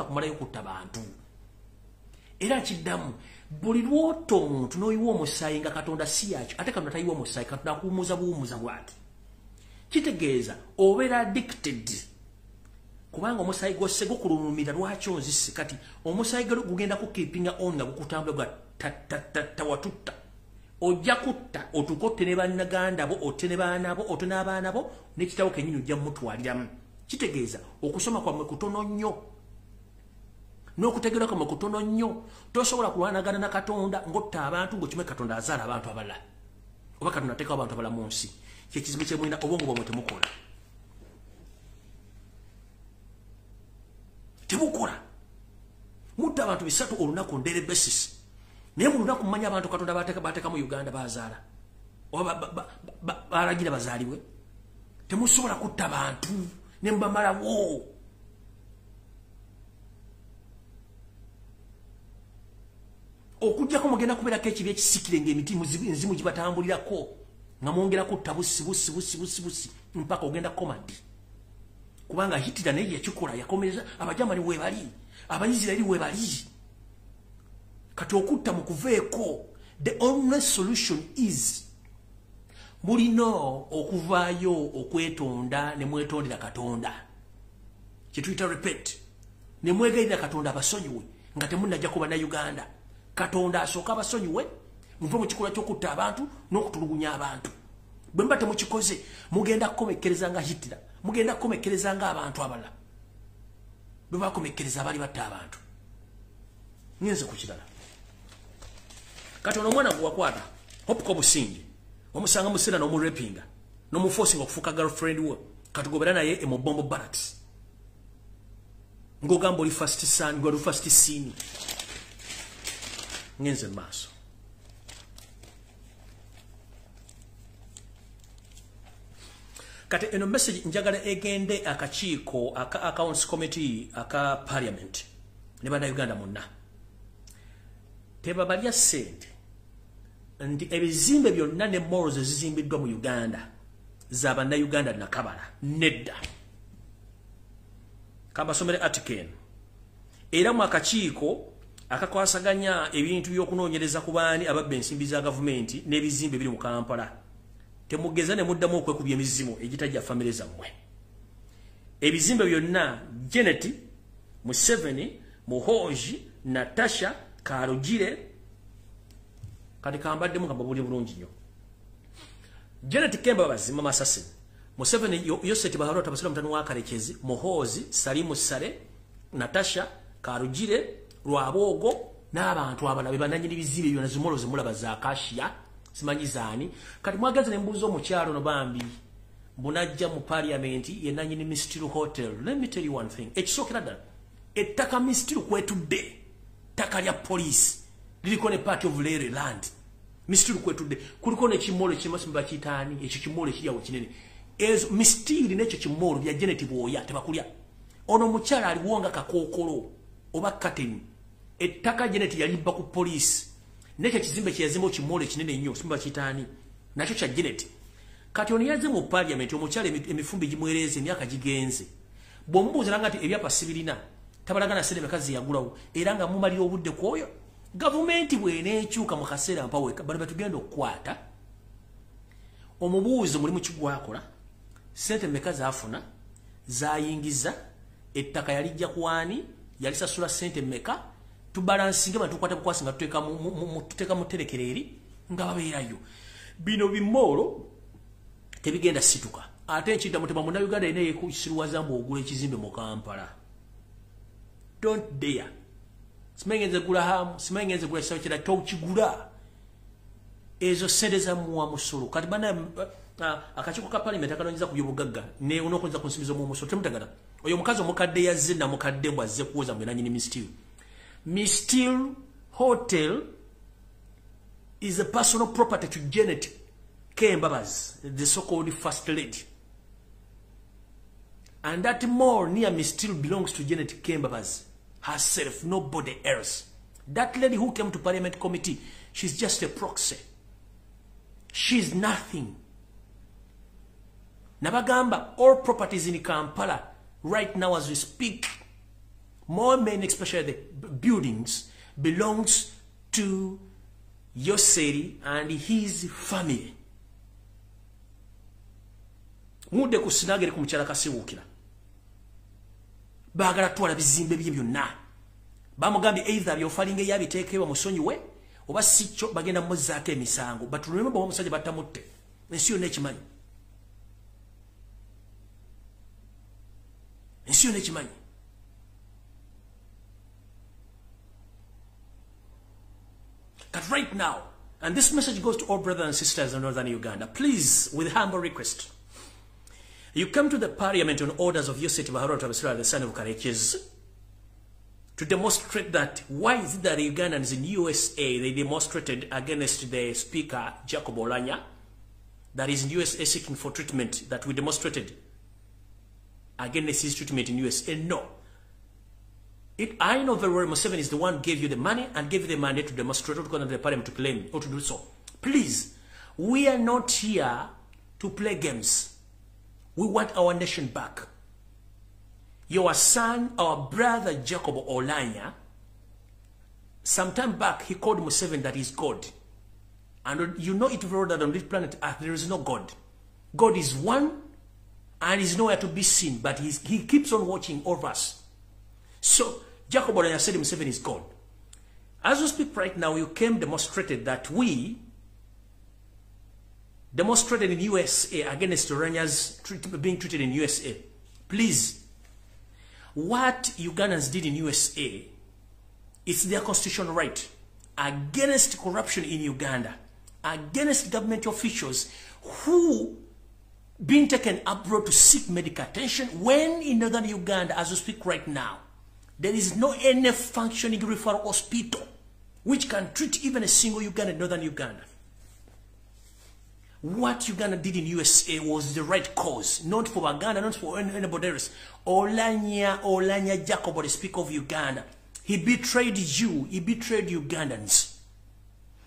Speaker 2: kumalayo kutta bantu. Era kiddamu buli lw'otta omuntu n'oyiwa omusaayi nga Katonda si yakyo, ate Katonda tayiwa omusaayi, Katonda akuwummuza buwummuza bw'ati. Kitegeeza obeera addicted kubanga omusaayi gwose gukulumira lwaki onzise. Kati omusaayi gugenda kukeepinga on nga gukutambula gwa tatatata ojja kutta otuuke otte ne bannaganda bo, otte ne baana bo, otte n'abaana bo, n'ekitabo kennyini ojja mutwaliramu. Kitegeeza okusoma kwammwe kutono nnyo n'okutegeera kwammwe kutono nnyo. Tosobola kulwanagana na Katonda ng'otta abantu ng'okimanyi Katonda azaala abantu abalala oba Katonda ateekawo abantu abalala mu nsi. Kyekizibu kye mulina, obwongo bwammwe temukola. Temukola. Mutta abantu 3 olunaku on daily basis. Naye mu lunaku mmanya abantu Katonda bateeka mu Uganda bazaala oba balagira bazaalibwe. Temusobola kutta bantu ne mubamalawo. Okuggyako mugenda kubeerako ekibi ekisikire ng'emiti enzimu gibatambulirako nga mwongera kutta busi busi busi busi busi mpaka ogenda kukoma ddi? Kubanga Hitler naye yakikola, yakomereza Abajamani weebali, Abaisiraeri weebali. Kati okutta mukuveeko, the only solution is mulina okuvaayo okwetonda ne mwetondera Katonda, kyetuyita repent, ne mwegayirira Katonda abasonyiwe nga temunnajja ku Bannayuganda. Katonda asooka abasonyiwe muve mu kikolwa ky'okutta abantu n'okutulugunya abantu. Bwe muba temukikoze mugenda kukomekkereza nga Hitler, mugenda kukomekkereza nga abantu abalala bwe bakomekkereza abaali batta abantu. Ngenze ku kirala. Kati ono omwana gwe wakwata Hope Kobusinge omusanga musera n'omurepinga n'omuforcinga okufuuka girlfriend we, katugobera naye e mu Bombo Barracks ng'ogamba oli first son, gwe oli first scene. Ngenze maaso. Kati eno message njagala egende akakiiko aka accounts committee aka parliament ne Bannayuganda monna. Tebabalya ssente nti ebizimbe byonna ne malls ezizimbiddwa mu Uganda za Bannayuganda nakabala nedda. Kambasomere article eno. Era mu akakiiko akakwasaganya ebintu by'okunoonyereza ku baani ababba ensimbi za gavumenti n'ebizimbe biri mu Kampala. Temugeza ne muddamu okwekubya emizimu egitajja famire zammwe. Ebizimbe byonna Janet, Museveni, Muhoozi, Natasha, Karugire, kati kambaddemu kambabuulire bulungi nnyo. Janet Kembabazi Mama Assassin, Museveni, Yosef Baharwa Tabasira mutani wa Karekezi, Muhoozi, Salimu Sale, Natasha, Karugire, Rwabogo n'abantu abalala be bannannyini bizimbe byonna zimolo zemulaba za Acacia simanyi zaani. Kati mwagaza ne mbuuza omukyalo no bambi mbunajja mu parliament ye nannyini Mistiru Hotel. Let me tell you one thing. Ekisookera ddala ettaka Mistiru kwetudde ttaka lya poliisi liriko ne part of Lere land. Mistiru kwetudde kuliko n'ekimolo ekimasimba bakiyitaani, ekyo kimolo ekiri awo kinene. Ezo Mistiru n'ekyo kimolo bya Janet Bwoya tebakulya. Ono omukyala aliwo nga kakookolo oba kateni. Ettaka Janet yalibba ku poliisi n'ekyo ekizimbe kye yazimba ekimolo ekinene ennyo simba bakiyitaani nakyo kya Janet. Kati ono yazze mu parliament omukyala emifumbi gimwereeze emyaka gigenze. Bw'omubuuza nanga nti ebyapa sibirina tabalagana ssente meka ze yagulawo era nga mumalira obudde ku oyo. Gavumenti bw'eneekyuka mu kaseera mpaweka bano betugenda okukwata omubuuze mulimu ki gwakola, ssente meka z'afuna, z'ayingiza, ettaka yalijja ku ani, yalisasula ssente meka, tubalansinge bano tukwata bukwasi nga tuteeka mu tterekero eri nga babeerayo. Bino bimoolo tebigenda situka. Ate ekidda mutema Munnayuganda yenna yeekusiruwaza mbu ogula ekizimbe mu Kampala. Don't dare. Simanyi ngenze gula hamu, simanyi ngenze gula kisawo kirala, tokigula. Ezo ssente za muwa musolo. Kati bana akakiiko ka parliament akanoonyeza ku byobugagga ne onookunyeza ku nsimbi z'omuwa musolo temutagala. Oyo omukazi omukadde yazze namukadde mbu azze kuwoza mbu nannyini Mistiru. Mistiru Hotel is a personal property to Janet Kembabazi, the so-called first lady. And that mall near me still belongs to Janet Kembabazi herself, nobody else. That lady who came to Parliament Committee, she's just a proxy. She's nothing. Nabagamba, all properties in Kampala, right now as we speak, more men, especially the buildings, belongs to Yoseri and his family. Mudde ku sinagere ku mukyala Kasiwukira. Baagala twala bizimbe bye byonna. Bamugambye either byofalinge yabiteekebwa musonyiwe oba si kyo bagenda muzzaako emisango. But remember omusajja batamutte. Ensi yonna ekimanyi. Ensi yonna ekimanyi. But right now, and this message goes to all brothers and sisters in northern Uganda, please, with humble request, you come to the parliament on orders of Yosef Baharot Abisra, the son of Karekes, to demonstrate that why is it that the Ugandans in USA, they demonstrated against the speaker, Jacob Oulanyah, that is in USA seeking for treatment, that we demonstrated against his treatment in USA. No. I know very well Museveni is the one who gave you the money and gave you the mandate to demonstrate or to go to the parliament to claim or to do so. Please, we are not here to play games. We want our nation back. Your son, our brother Jacob Oulanyah, some time back he called Museveni that he's God. And you know it very well that on this planet Earth there is no God. God is one and is nowhere to be seen, but he keeps on watching over us. So Jacob Oulanyah said Museveni is God. As we speak right now, you came demonstrated that we demonstrated in USA against Oulanyah's being treated in USA. Please, what Ugandans did in USA, it's their constitutional right against corruption in Uganda, against government officials who been taken abroad to seek medical attention when in northern Uganda, as we speak right now, there is no any functioning referral hospital which can treat even a single Ugandan in northern Uganda. What Uganda did in USA was the right cause, not for Uganda, not for anybody else. Oulanyah Jacob, the speaker of Uganda, he betrayed you, he betrayed Ugandans.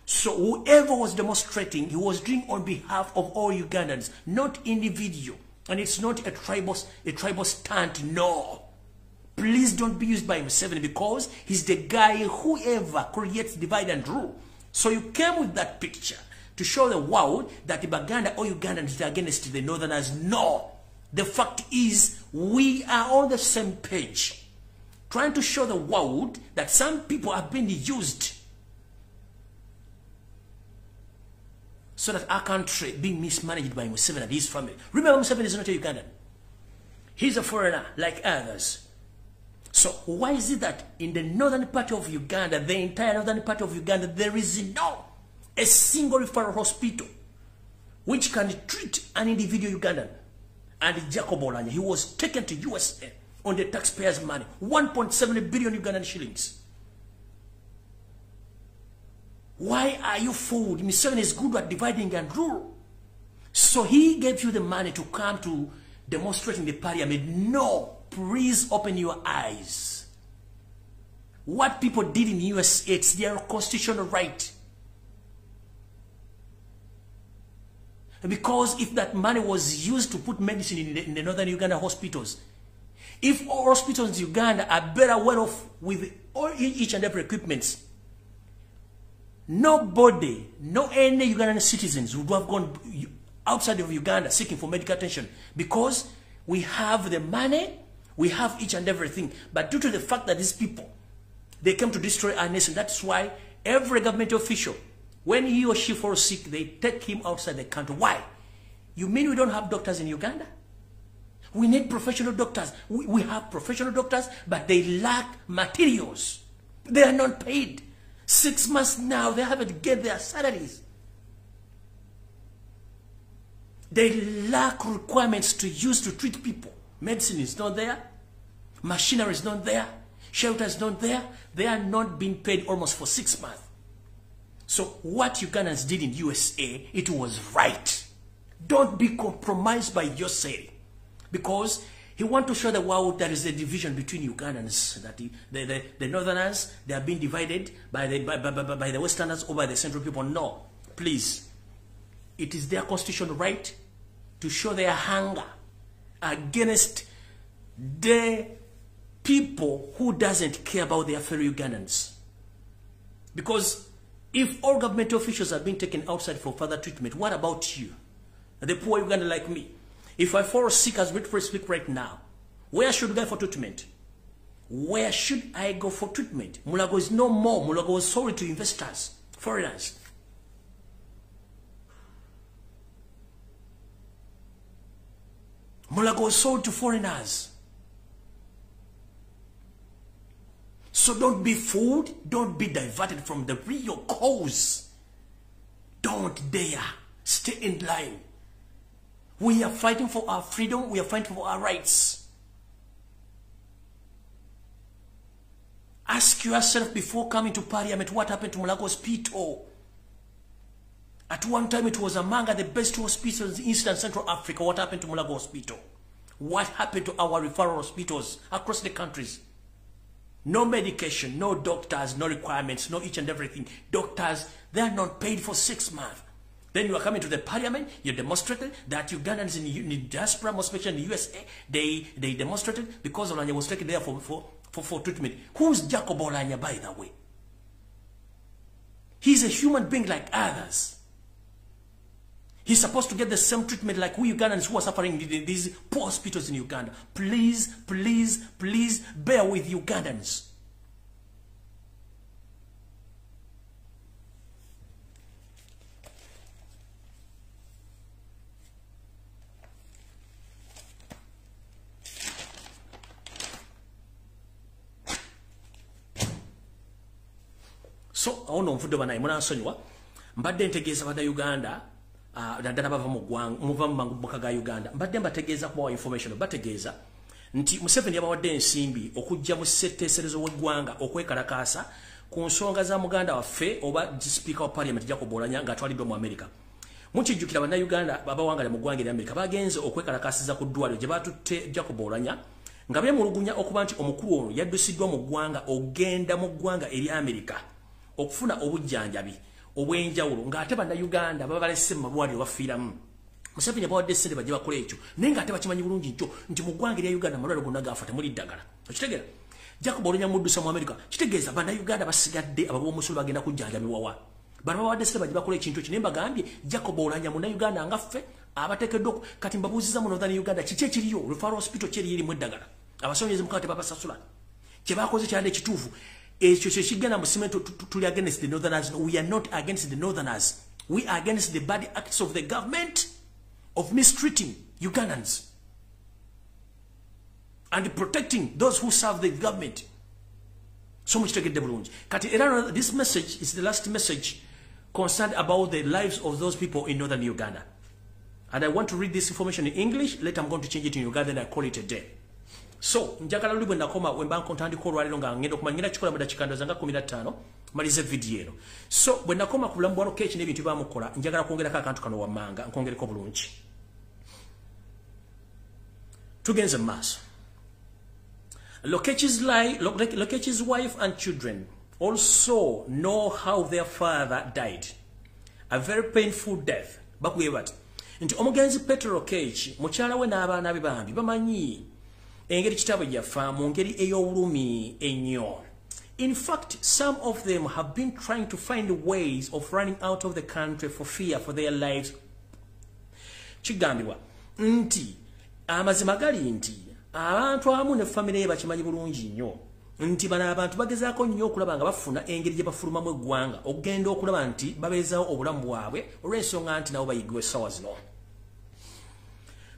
Speaker 2: So whoever was demonstrating, he was doing on behalf of all Ugandans, not individual. And it's not a tribal stunt, no. Please don't be used by Museveni because he's the guy whoever creates divide and rule. So you came with that picture to show the world that the Baganda or Ugandans are against the Northerners. No. The fact is, we are on the same page. Trying to show the world that some people have been used so that our country being mismanaged by Museveni and his family. Remember, Museveni is not a Ugandan. He's a foreigner like others. So why is it that in the northern part of Uganda, the entire northern part of Uganda, there is no a single referral hospital which can treat an individual Ugandan? And Jacob Oulanyah, he was taken to USA on the taxpayers' money, 1.7 billion Ugandan shillings. Why are you fooled? Museveni is good at dividing and rule. So he gave you the money to come to demonstrate in the parliament. No, please open your eyes. What people did in USA, it's their constitutional right. Because if that money was used to put medicine in the northern Uganda hospitals, if all hospitals in Uganda are better well off with all each and every equipment, nobody, no any Ugandan citizens would have gone outside of Uganda seeking for medical attention, because we have the money, we have each and everything. But due to the fact that these people, they came to destroy our nation, that's why every government official, when he or she falls sick, they take him outside the country. Why? You mean we don't have doctors in Uganda? We need professional doctors. We have professional doctors, but they lack materials. They are not paid. 6 months now, they haven't get their salaries. They lack requirements to use to treat people. Medicine is not there. Machinery is not there. Shelter is not there. They are not being paid almost for 6 months. So what Ugandans did in USA, it was right. Don't be compromised by Yoseri, because he want to show the world there is a division between Ugandans, that the Northerners, they are being divided by the Westerners or by the Central people. No, please. It is their constitutional right to show their hunger against the people who doesn't care about their fellow Ugandans. Because if all government officials are being taken outside for further treatment, what about you? The poor Ugandan like me. If I fall sick as we speak right now, where should I go for treatment? Where should I go for treatment? Mulago is no more. Mulago was sold to investors, foreigners. Mulago was sold to foreigners. So don't be fooled. Don't be diverted from the real cause. Don't dare. Stay in line. We are fighting for our freedom. We are fighting for our rights. Ask yourself before coming to parliament what happened to Mulago Hospital. At one time it was among the best hospitals in Eastern Central Africa. What happened to Mulago Hospital? What happened to our referral hospitals across the countries? No medication, no doctors, no requirements, no each and everything. Doctors, they are not paid for 6 months. Then you are coming to the parliament, you demonstrated that Ugandans in the diaspora, most especially in the USA, they demonstrated because Olanya was taken there for treatment. Who's Jacob Olanya, by the way? He's a human being like others. He's supposed to get the same treatment like we Ugandans who are suffering in these poor hospitals in Uganda. Please, please, please bear with Ugandans. So, ono nvudde banaye munansonyiwa mbadde ntegeeza bannayuganda naddala bava mu ggwanga muva mu maka ga Uganda mbadde mbategeeza kubawa information bategeeza nti Museveni yabawadde ensimbi okujja mu ssetteeserezo w'eggwanga okwekalakaasa ku nsonga za muganda waffe oba Speaker wa Parliament Jacob Oulanyah ng'atwaliddwa mu America. Mukijjukira bannayuganda babawangala mu ggwanga erya America bagenze okwekalakaasiza ku ddwaliro gye batutte Jacob Oulanyah nga beemulugunya okuba nti omukulu ono yaddusiddwa mu ggwanga ogenda mu ggwanga erya America okufuna obujjanjabi obw'enjawulo ng'ate bannayuganda babalese mu malwaliro bafiiramu. Museveni yabawadde ssente bajje bakola ekyo naye ng'ate bakimanyi bulungi nkyo nti mu ggwanga erya Uganda amalwaliro gonna gaafa temuli ddagala. Okitegeera? Jacob Oulanyah muddusa mu America kitegeeza bannayuganda basigadde abab'omusolo bagenda kujjanjabibwa wa. Bano babawadde ssente bajje bakola ekintu ekyo naye mbagambye Jacob Oulanyah munnayuganda nga ffe abateekeddwa kati mbabuuzizza mu Northern Uganda kiki ekiriyo referral hospital ki erimu eddagala abasonyezi mukama tebabasasula kye bakoze kyadde ekituufu. Ekyo kye kigenda mu cement tuli against the Northerners. We are not against the Northerners. We are against the bad acts of the government of mistreating Ugandans and protecting those who serve the government. So much tegedde bulungi. Kati era this message is the last message concerned about the lives of those people in Northern Uganda. And I want to read this information in English. Later I'm going to change it in Uganda and I call it a day. So, njagala luli bwe nakoma we mba ntandika olwaleero nga ngenda okumanya ngenda kikola mu dakiika ndowooza nga 15 malize vidiyo eno. So, bwe nakoma ku bulamu bwa Lokech n'ebintu byamukola njagala kwongerako akantu kano wammanga nkwongereko bulungi. Tugenze mu maaso. Lokech's wife and children also know how their father died. A very painful death. Bakubye bati nti omugenzi Petero Lokech mukyala we n'abaana be bambi bamanyi engeri kitaabwe yafa mu ngeri ey'obulumi ennyo. In fact, some of them have been trying to find ways of running out of the country for fear for their lives. Kigambibwa nti amazima gali nti abantu abamu ne famire bakimanyi bulungi nnyo nti bano abantu bagezaako nnyo okulaba nga bafuna engeri gye bafulumamu eggwanga okugenda okulaba nti babeezaawo obulamu bwabwe olw'ensonga nti nabo bayigiwa essaawa zino.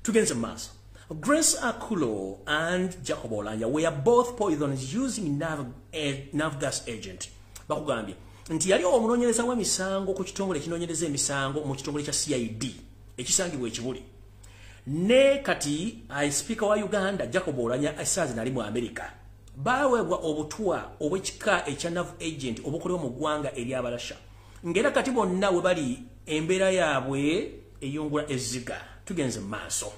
Speaker 2: Tugenze mu maaso. Grace Akulo and Jacob Oulanyah were both poisoned using nerve gas agent. Bakugambye nti yali omunoonyereza w'emisango ku kitongole ekinoonyereza emisango mu kitongole kya CID ekisangibwa ekibuli. Ne kati Speaker wa Uganda Jacob Oulanyah essaazi nali mu America. Baweebwa obutwa obw'ekika ekya nerve agent obukolebwa mu ggwanga ery'Abalasha. Ngera kati bonna we bali embeera yaabwe eyungula ezziga. Tugenze mu maaso.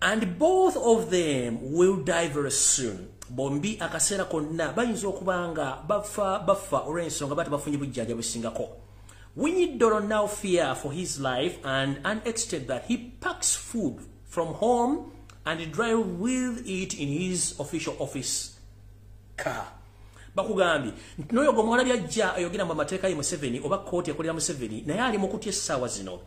Speaker 2: And both of them will die very soon. Bombi akaseera konna bayinza okuba nga bafa olw'ensonga bati bafunye bujjanja busingako. Winyi Doro now fear for his life and an extent that he packs food from home and drive with it in his official office car. Bakugambye nti n'oyo gwe muwala byajja ayogera mu mateeka ye Museveni oba kkooti ekolera Museveni, naye ali mu kutya essaawa zino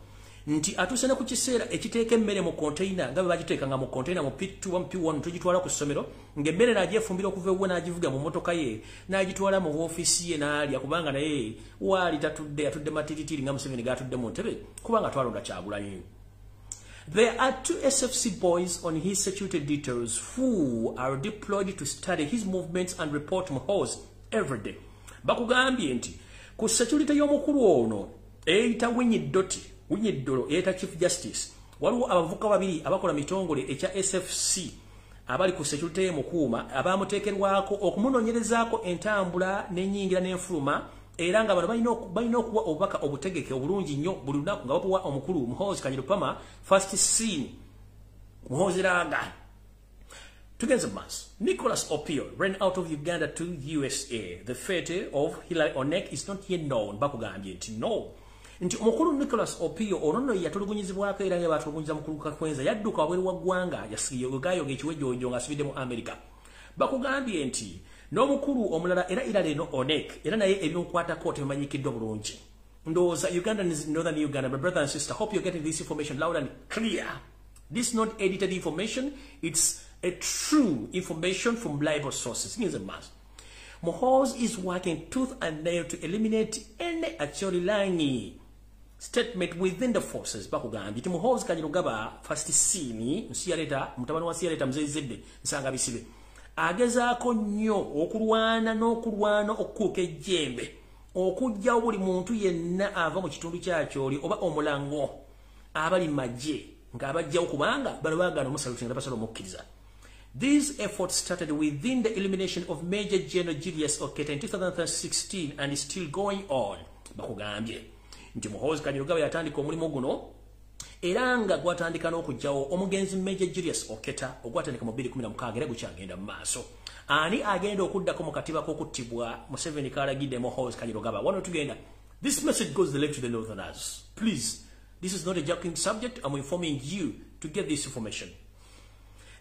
Speaker 2: nti atuuse ne ku kiseera ekiteeka emmere mu container nga bwe bagiteekanga mu container mu P2 mu P1 tugitwala ku ssomero, ng'emmere n'agyefumbira okuva ewuwe n'agivuga mu mmotoka ye n'agitwala mu woofiisi ye n'alya, kubanga naye waali tatudde, atudde matiritiri nga Museveni g'atudde mu ntebe kubanga twalonda Kyagulanyi. There are two SFC boys on his security details who are deployed to study his movements and report to Muhoozi every day. Bakugambye nti ku security y'omukulu ono eyita Winyi Doro eyita Chief Justice, waliwo abavubuka babiri abakola mitongole ekya SFC abali ku security y'emukuuma abamuteekerwako okumunoonyerezaako entambula n'ennyingira n'enfuluma, era nga bano balina okuwa obubaka obutegeke obulungi nnyo buli lunaku nga babuwa omukulu Muhoozi Kainerugaba first seen Muhoozi Laga. Tugenze mu maaso. Nicholas Opio ran out of Uganda to USA. The fate of Hilary Onek is not yet known. Bakugambye nti no, nti omukulu Nicholas Opio ono nno yatulugunyizibwako era nga batulugunyiza mukulu Kakwenza, yadduka wabweru wa ggwanga, yagayoga ekiwejjowejo ng'asibidde mu America. Bakugambye nti n'omukulu omulala era Hilary Onek era naye ebimukwatako tebimanyikiddwa bulungi. Ndowooza Uganda, Northern Uganda, my brother and sister, hope you're getting this information loud and clear. This is not edited information, it's a true information from reliable sources. Ngenze mu maaso. Muhoozi is working tooth and nail to eliminate any Acholi Langi statement within the forces. Bakugambye nti Muhoozi Kainerugaba first seen Nsiyaleta mutabani wa Nsiyaleta Mzee Zedde Nsanga Bisibe agezaako nnyo okulwana n'okulwana okukuuka ejjembe okuggyawo buli muntu yenna ava mu kitundu kyakyoli oba omulango abali magye ng'abajjawo, kubanga bano baagaana omusaluti nga tabasobola omukkiriza. These efforts started within the elimination of Major General Julius Oketa in 2016 and is still going on. Bakugambye nti Muhoozi Kainerugaba yatandika omulimu guno era nga gwatandika n'okuggyawo omugenzi Major Julius Oketa ogwatandika mu 2016 era gukyagenda mu maaso. Ani agenda okuddako mu katiba k'okuttibwa Museveni kalagidde Muhoozi Kainerugaba? Wano tugenda. This message goes direct to the Northerners. Please, this is not a joking subject. I'm informing you to get this information.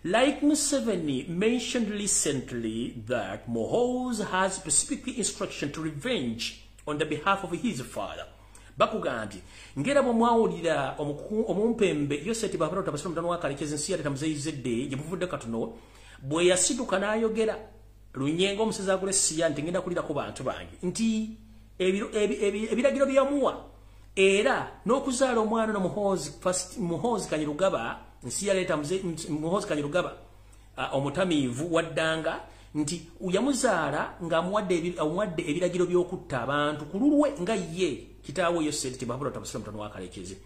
Speaker 2: Like Museveni mentioned recently that Muhoozi has specific instruction to revenge on the behalf of his father. Bakugambye ngera bwe mwawulira omumpembe Yoseti Babarota Basira mutano wa Kalekezi Nsiyaleta Mzee Zedde gye buvudde katono bwe yasituka n'ayogera lunyengo omusezi agula essiya nti ngenda kulirako bantu bange, nti ebiragiro byamuwa era n'okuzaala omwana no Muhoozi Kainerugaba Nsiyaleta Muhoozi Kainerugaba omutamiivu waddanga nti yamuzaala ng'amuwadde ebiragiro by'okutta abantu ku lulwe nga ye kitaawe Yoseti Babarota Basira mutano wa Kalekezi.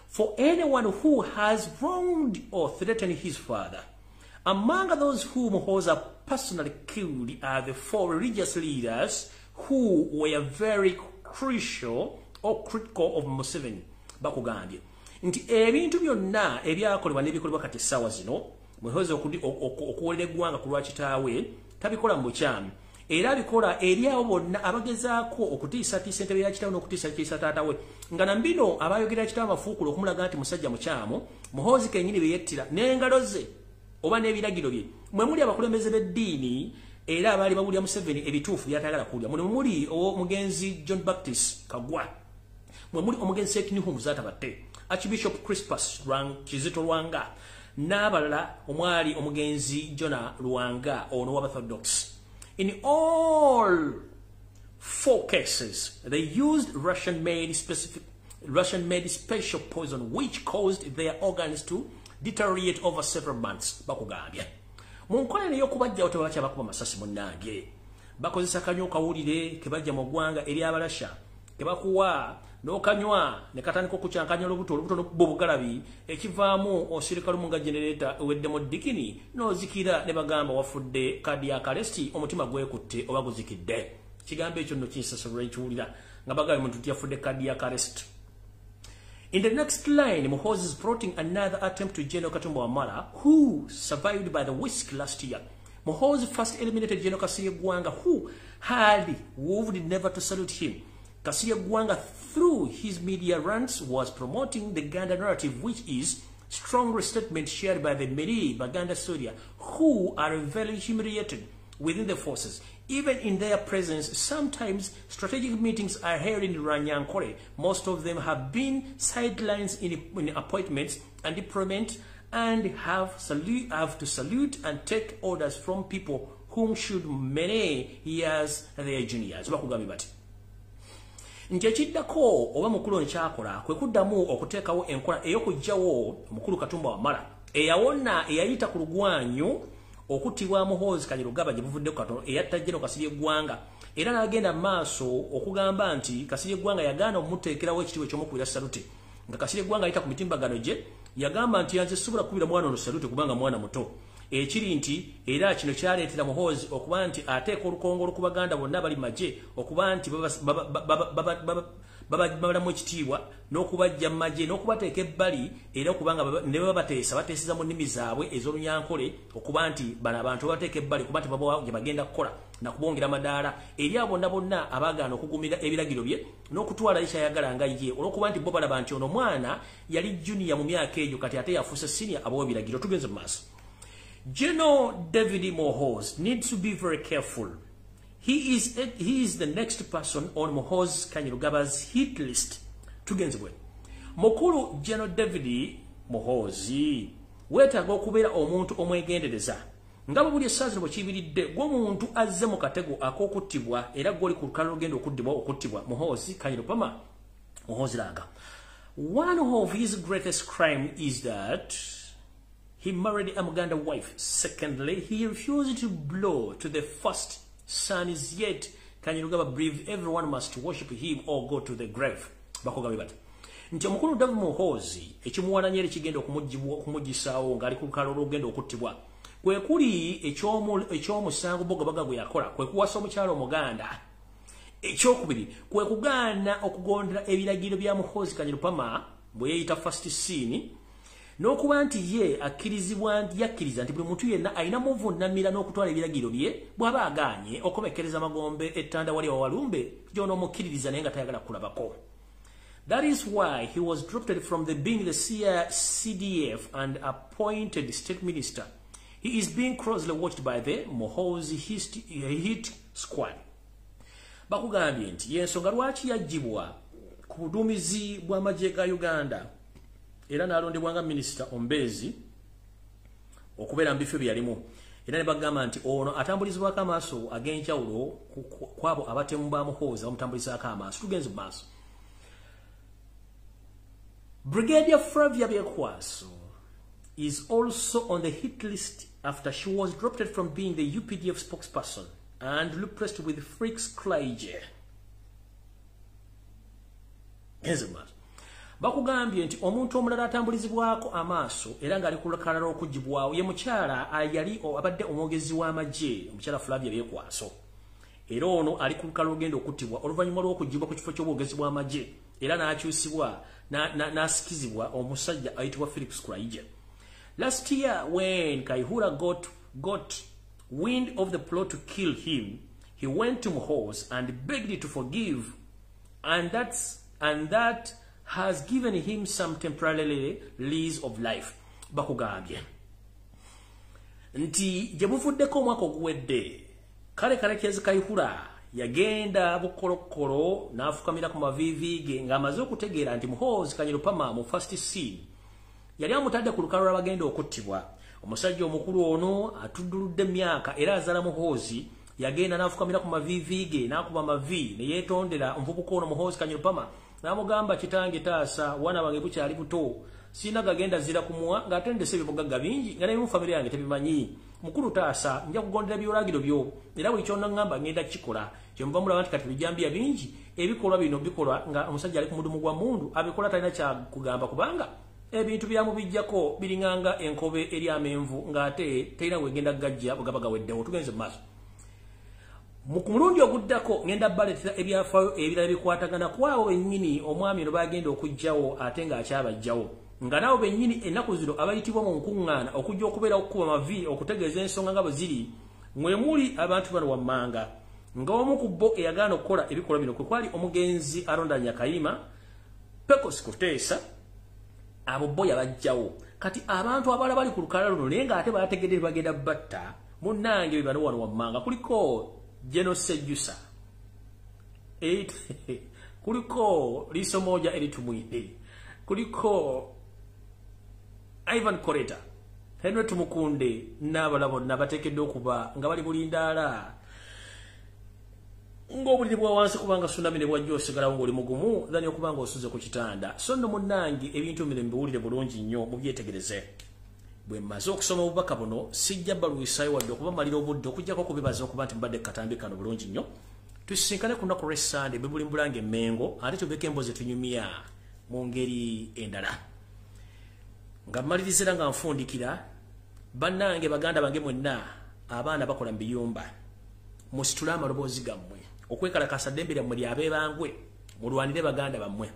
Speaker 2: For anyone who has wronged or threatened his father. Among those whom Muhoozi personally killed are the four religious leaders who were very crucial or critical of Museveni. Bakugambye nti ebintu byonna ebyakolebwa n'ebikolebwa kati essaawa zino Muhoozi okuwolera eggwanga ku lwa kitaawe tabikola mu bukyamu, era abikola eri abo bonna abagezaako okutiisatiisa entebe ya kitaawe n'okutiisatiisa taata we, nga na mbino abayogera kitaawe amafuukulu okumulaga nti musajja mukyamu. Muhoozi kennyini bye yettira n'engalo ze oba n'ebiragiro bye. Mwe muli abakulembeze b'eddiini era abaali bawulira Museveni ebituufu by'atayagala kuwulira. Mwe muli omugenzi John Baptist Kagwa, mwe muli omugenzi Sekinuhu Muzaata Batte, Archbishop Crispus Kizito Lwanga n'abalala omwali omugenzi Jonah Lwanga ono w'Aborthodox. In all four cases, they used Russian-made special poison which caused their organs to deteriorate over several months. Bakugambye mu nkola eno ey'okubajjawo tebakyabakuba masasi munnange, bakozesa kanywa kawulire ke bajja mu ggwanga ery'Abalasha ke bakuwa n'okanywa ne katandika okukyankanya olubuto n'okuba obugalabi, ekivaamu osirika lumu nga genereeta eweddemu ddikini n'ozikira ne bagamba wafudde cardiac arrest, omutima gwekutte oba guzikidde. Kigambo ekyo nno kinsasulwa nkiwulira nga bagambye omuntu nti yafudde cardiac arrest. In the next line, Muhoozi is plotting another attempt to General Katumba Wamala, who survived by the whisk last year. Muhoozi first eliminated General Kasirye Gwanga, who had vowed never to salute him. Kasirye Gwanga, through his media rants, was promoting the Ganda narrative, which is strong statement shared by the many Baganda soldiers who are very humiliated within the forces. Even in their presence, sometimes strategic meetings are held in Runyankore. Most of them have been sidelines in appointments and deployment, and have to salute and take orders from people whom should many years their juniors. Bakugambye bati nti ekiddako oba mukulu nkyakola kwe kuddamu okuteekawo enkola ey'okuggyawo omukulu Katumba Wamala eyawona eyayita ku lugwanyu okuttibwa Muhoozi Kainerugaba gye buvuddeko katono eyatta General Kasirye Gwanga, era n'agenda mu maaso okugamba nti Kasirye Gwanga yagaana omuteekerawo ekitiibwa eky'omukubira salute. Nga Kasirye Gwanga ayita ku mitimbagano gye yagamba nti yanze sobola kukubira mwana ono salute kubanga mwana muto. Ekiri nti era kino kyaleetera Muhoozi okuba nti ateeka olukongolo ku Baganda bonna bali magye okuba nti babalamu ekitiibwa n'okubajja mu magye n'okubateeka ebbali, era okubanga ne babateesa bateeseza mu nnimi zaabwe ez'olunyankole okuba nti bano abantu babateeka ebbali kuba nti babawa gye bagenda kukola na kubongera madaala eri abo bonna bonna abaagaana okugumira ebiragiro bye n'okutwala ekyayagala nga ye, olw'okuba nti bo balaba nti ono mwana yali junior mu myaka egyo kati ate yafuuse senior abawa ebiragiro. Tugenze mu maaso. General David Muhoozi needs to be very careful. He is the next person on Muhoozi Kainerugaba's hit list. Tugenze bwe. Mukulu General David Muhoozi weetaaga okubeera omuntu omwegendereza. Nga bwe buli essaazi bwe kibiridde gw'omuntu azze mu katego ak'okuttibwa era gw'oli ku lukalala olugenda okuddibwa okuttibwa Muhoozi Kainerugaba Muhoozi Laga. One of his greatest crime is that he married a Muganda wife. Secondly, he refused to blow to the first son is yet Kainerugaba believed everyone must worship him or go to the grave. Bakugambye bati nti omukulu David Muhoozi ekimuwananya eri kigenda okumugisaawo ng'ali ku lukalala olugenda okuttibwa kwe kuli ekyomusango Bogabaga gwe yakola kwe kuwasa omukyala Omuganda. Ekyokubiri kwe kugaana okugondera ebiragiro bya Muhoozi Kainerugaba bwe yeeyita first scene, n'okuba nti ye akkirizibwa nti yakkiriza nti buli muntu yenna alina muvunnamira n'okutwala ebiragiro bye bw'aba agaanye okomekkereza magombe ettanda wali wawalumbe gy'onoomukkiririza naye nga tayagala kulabako. That is why he was dropped from the being the CDF and appointed state minister. He is being closely watched by the Muhoozi hit squad. Bakugambye nti y'ensonga lwaki yaggyibwa ku buduumizi bw'amagye ga Uganda era n'alondebwa nga minisita omubeezi okubeera mu bifo bye yalimu, era ne bagamba nti ono atambulizibwako amaaso ag'enjawulo kwabo abatemu ba Muhoozi bamutambulizaako amaaso. Tugenze mu maaso. Brigadier Flavia Byekwaso is also on the hit list after she was dropped from being the UPDF spokesperson and replaced with Felix Kulayigye. Genze mu maaso. Bakugambye nti omuntu omulala atambulizibwako amaaso era ng'ali ku lukalala okuggyibwawo ye mukyala yali abadde omwogezi w'amagye omukyala Flavia Byekwaso, era ono ali ku lukalala olugenda okuttibwa oluvannyuma lw'okuggyibwa ku kifo ky'obwogezi bw'amagye era n'akyusibwa n'asikizibwa omusajja ayitibwa Felix Kulayigye. Last year when Kaihura got wind of the plot to kill him, he went to Muhoozi and begged to forgive, and that has given him some temporary lease of life. Bakugambye nti gye buvuddeko omwaka oguwedde kale Kalekezi Kayihura yagenda bukolokolo n'afukamira ku maviivi ge ng'amaze okutegeera nti Muhoozi Kainerugaba mu first scene yali amutadde ku lukalala lw'abagenda okuttibwa. Omusajja omukulu ono atudduludde emyaka era azaala Muhoozi yagenda n'afukamira ku maviivi ge n'akuba amavi ne yeetondera omuvubuka ono Muhoozi Kainerugaba n'amugamba, kitange taasa, wana wange bukyali buto, sina gagenda zira kumuwa ng'ate ndese ebibugagga bingi nga ne mu famire yange tebimanyi. Mukulu taasa, nja kugondera byolagiro byo era buli ky'onaŋŋamba ngenda kukikola. Kyenva mulaba nti kati bijambiya bingi ebikolwa bino bikolwa nga omusajja ali ku mudumu gwa mundu abikola talina kyakugamba kubanga ebintu byamubijjako biringanga enkobe eri amenvu ng'ate terina wegenda gajja bwe gaba gaweddewo. Tugenze mu maaso. Mu mulundi oguddako ngenda baleetera ebyafaayo ebirala bikwatagana ku abo bennyini omwami ono bagenda okuggyawo ate ng'akyabajjawo, nga nabo bennyini ennaku zino abayitibwa mu nkuŋŋaana okujja okubeera okukuba mavi okutegeeza ensonga nga bwe ziri, mwe muli abantu bano wammanga, nga omu ku bo eyagaana okukola ebikolwa bino kwe kwali omugenzi Aronda Nyakayima, Pecos Kuteesa, abo bo yabajjawo. Kati abantu abalala bali ku lukalala luno naye ng'ate bategedde bagenda batta munnange be bano wano wammanga kuliko Jeno Sejusa, kuliko Liso Moja Eritumwine, kuliko Ivan Koreta, Henry Tumukunde n'abalala bonna bateekeddwa okuba nga bali bulindaala ng'obuliri bwa wansi, kubanga tsunami ne bwajja osigalawo ng'oli mugumu thani okuba ng'osuze ku kitanda. So nno munnange ebintu bino mbiwulire bulungi nnyo, mubyetegereze. Bwe mmaze okusoma obubaka buno sijja balwisaayo wadde okubamalira obudde okuggyako okubebaza okuba nti mubadde katambi kano bulungi nnyo. Tusisinkane ku lunaku lw'Essande bwe bulimbulanga Emmengo, ate tubeeko emboozi tunyumya mu ngeri endala. Nga mmaliriza era nga nfundikira, bannange baganda bange mwenna abaana bakola mu biyumba, musitule amaloboozi gammwe okwekalakasa ddembe lyammwe lyabeebangwe, mulwanire baganda bammwe.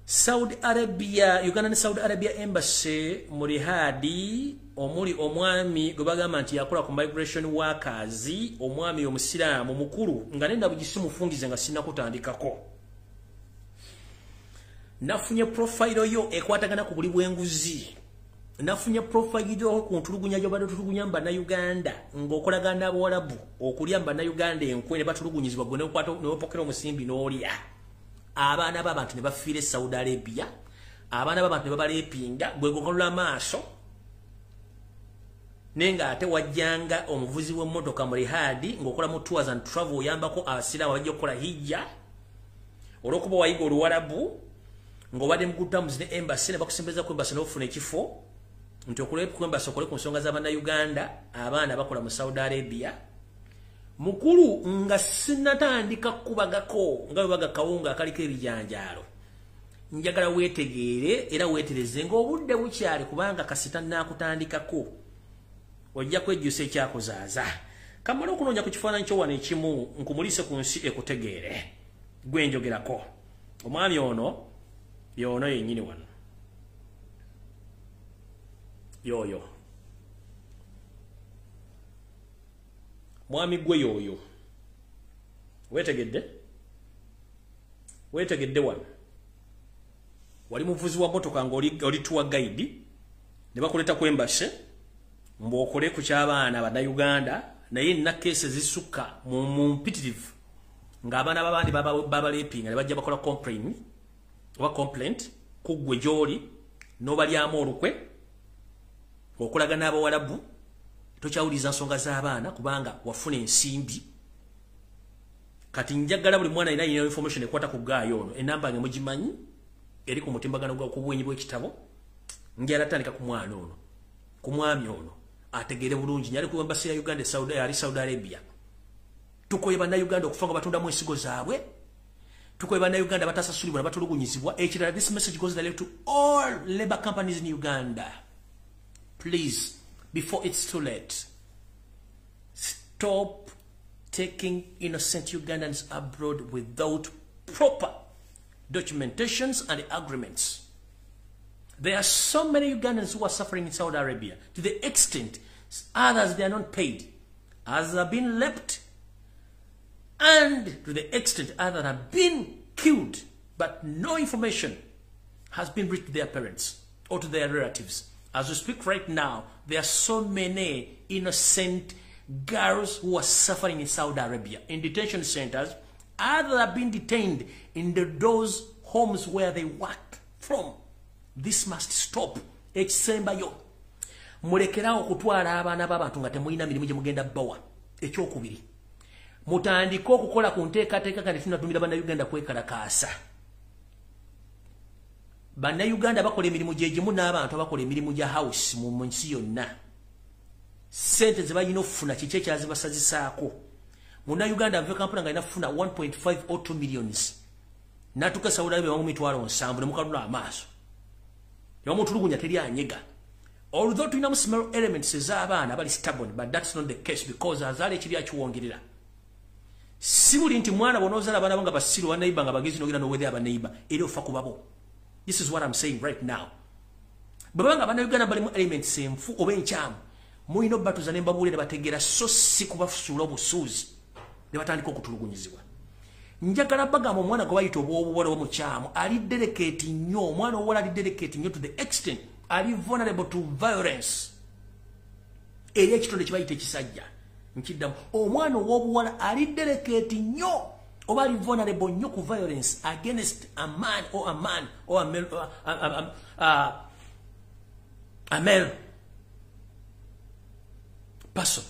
Speaker 2: Saudi Arabia, Uganda ne Saudi Arabia Embassy mu Riyadh omuli omwami gwe bagamba nti yakola ku migration workers, omwami omusiraamu mukulu nga nenda bugisi mufungize nga sinnakutandikako. Nafunye profile yo ekwatagana ku buli bw'enguzi, nafunye profile yo ku ntulugunya gy'obadde otulugunya mu Bannayuganda ng'okolagana n'Abawalabu okulya mu Bannayuganda enkwe ne batulugunyizibwa, gwe ne wepokera omusimbi n'olya. Abaana b'abantu ne bafiira e Saudi Arabia, abaana b'abantu ne babalepinga, gwe gokolula amaaso. Naye ng'ate wajjanga omuvuzi w'emmotoka mu Riyadh ng'okola mu tours and travel, oyambako abasiraamu abajja okukola hijja, olw'okuba wayiga Oluwarabu ng'obadde mu good terms ne embassy ne bakusembeza ku embassy n'ofuna ekifo nti okole ku embassy okole ku nsonga z'Abannayuganda abaana bakola mu Saudi Arabia. Mukulu, nga sinnatandika kukubagako nga bwe baga kawunga akaliko ebijanjaalo, njagala weetegeere era weetereze ng'obudde bukyali, kubanga kasita nnaakutandikako ojja kwejjusa ekyakuzaaza. Kamale okunoonya ku kifaananyi kyo wano ekimu nkumulise ku nsi ekutegeere gwe njogerako. Omwami ono y'ono yennyini wano, y'oyo mwami gwe y'oyo. Weetegedde, weetegedde. Wano wali muvuzi wa motoka ng'oli oli tour guide ne bakuleta ku embassy mbw'okole ku ky'abaana Bannayuganda, naye nina case zisukka mu mpitirivu ng'abaana b'abandi babalepinga ne bajja bakola complain oba complaint ku ggwe gy'oli n'obalyamu olukwe okulaga n'Abawalabu. Tokyawuliriza nsonga z'abaana kubanga wafuna ensimbi. Kati njagala buli mwana alina yina information ekwata ku gaayo ono, enamba yange mugimanyi, eri ku mutimbagano gwa ku bwenyi bw'ekitabo. Njagala tandika ku mwana ono, ku mwami ono ategeere bulungi nyali ku embassy ya Uganda e Saudi, ali Saudi Arabia. Tukoye Bannayuganda okufa nga batundamu ensigo zaabwe, tukoye Bannayuganda batasasulibwa ne batulugunyizibwa. Ekirala, this message goes direct to all labor companies in Uganda. Please, before it's too late, stop taking innocent Ugandans abroad without proper documentations and agreements. There are so many Ugandans who are suffering in Saudi Arabia to the extent others, they are not paid, others have been raped, and to the extent others have been killed, but no information has been reached to their parents or to their relatives. As we speak right now, there are so many innocent girls who are suffering in Saudi Arabia, in detention centers. Others have been detained in those homes where they work from. This must stop. Ekisembayo, mulekerawo okutwala abaana b'abantu nga temulina mirimu gye mugenda bawa. Ekyokubiri, mutandike okukola ku nteekateeka nga tetunatumira Bannayuganda kwekalakaasa. Bannayuganda bakola emirimu gye gimu n'abantu abakola emirimu gya house mu nsi yonna. Sente ze balina okufuna, kiki ekyazibasazisaako? Munnayuganda ave Kampala nga alina kufuna 1.5 or 2 millions, natuuka Saudi Arabia bamu 700,000 ne mukalula amaaso ne bamutulugunya, teri anyega. Although tulinamu small elements ez'abaana abali stubborn, but that's not the case because azaala ekibi akiwongerera. Si buli nti mwana bw'onozaala abaana bo nga basiru baneiba nga bagezi n'ogenda n'owedde abaneiba era ofa ku babo. This is what I'm saying right now. Bwe baba nga Bannayuganda balimu elements enfu oba enkyamu, mulina obbatuza ne mbabuulira ne bategeera, so si kubasuula obusuuzi ne batandika okutulugunyizibwa. Njagala bagamba omwana gwe bayita obw'obuwala omukyamu ali delicate nnyo, omwana obuwala ali delicate nnyo to the extent ali vulnerable to violence eri ekitonde kye bayita ekisajja. Nkiddamu, omwana ow'obuwala ali delicate nnyo oba ali vulnerable nnyo ku violence against a man or a man or a male person.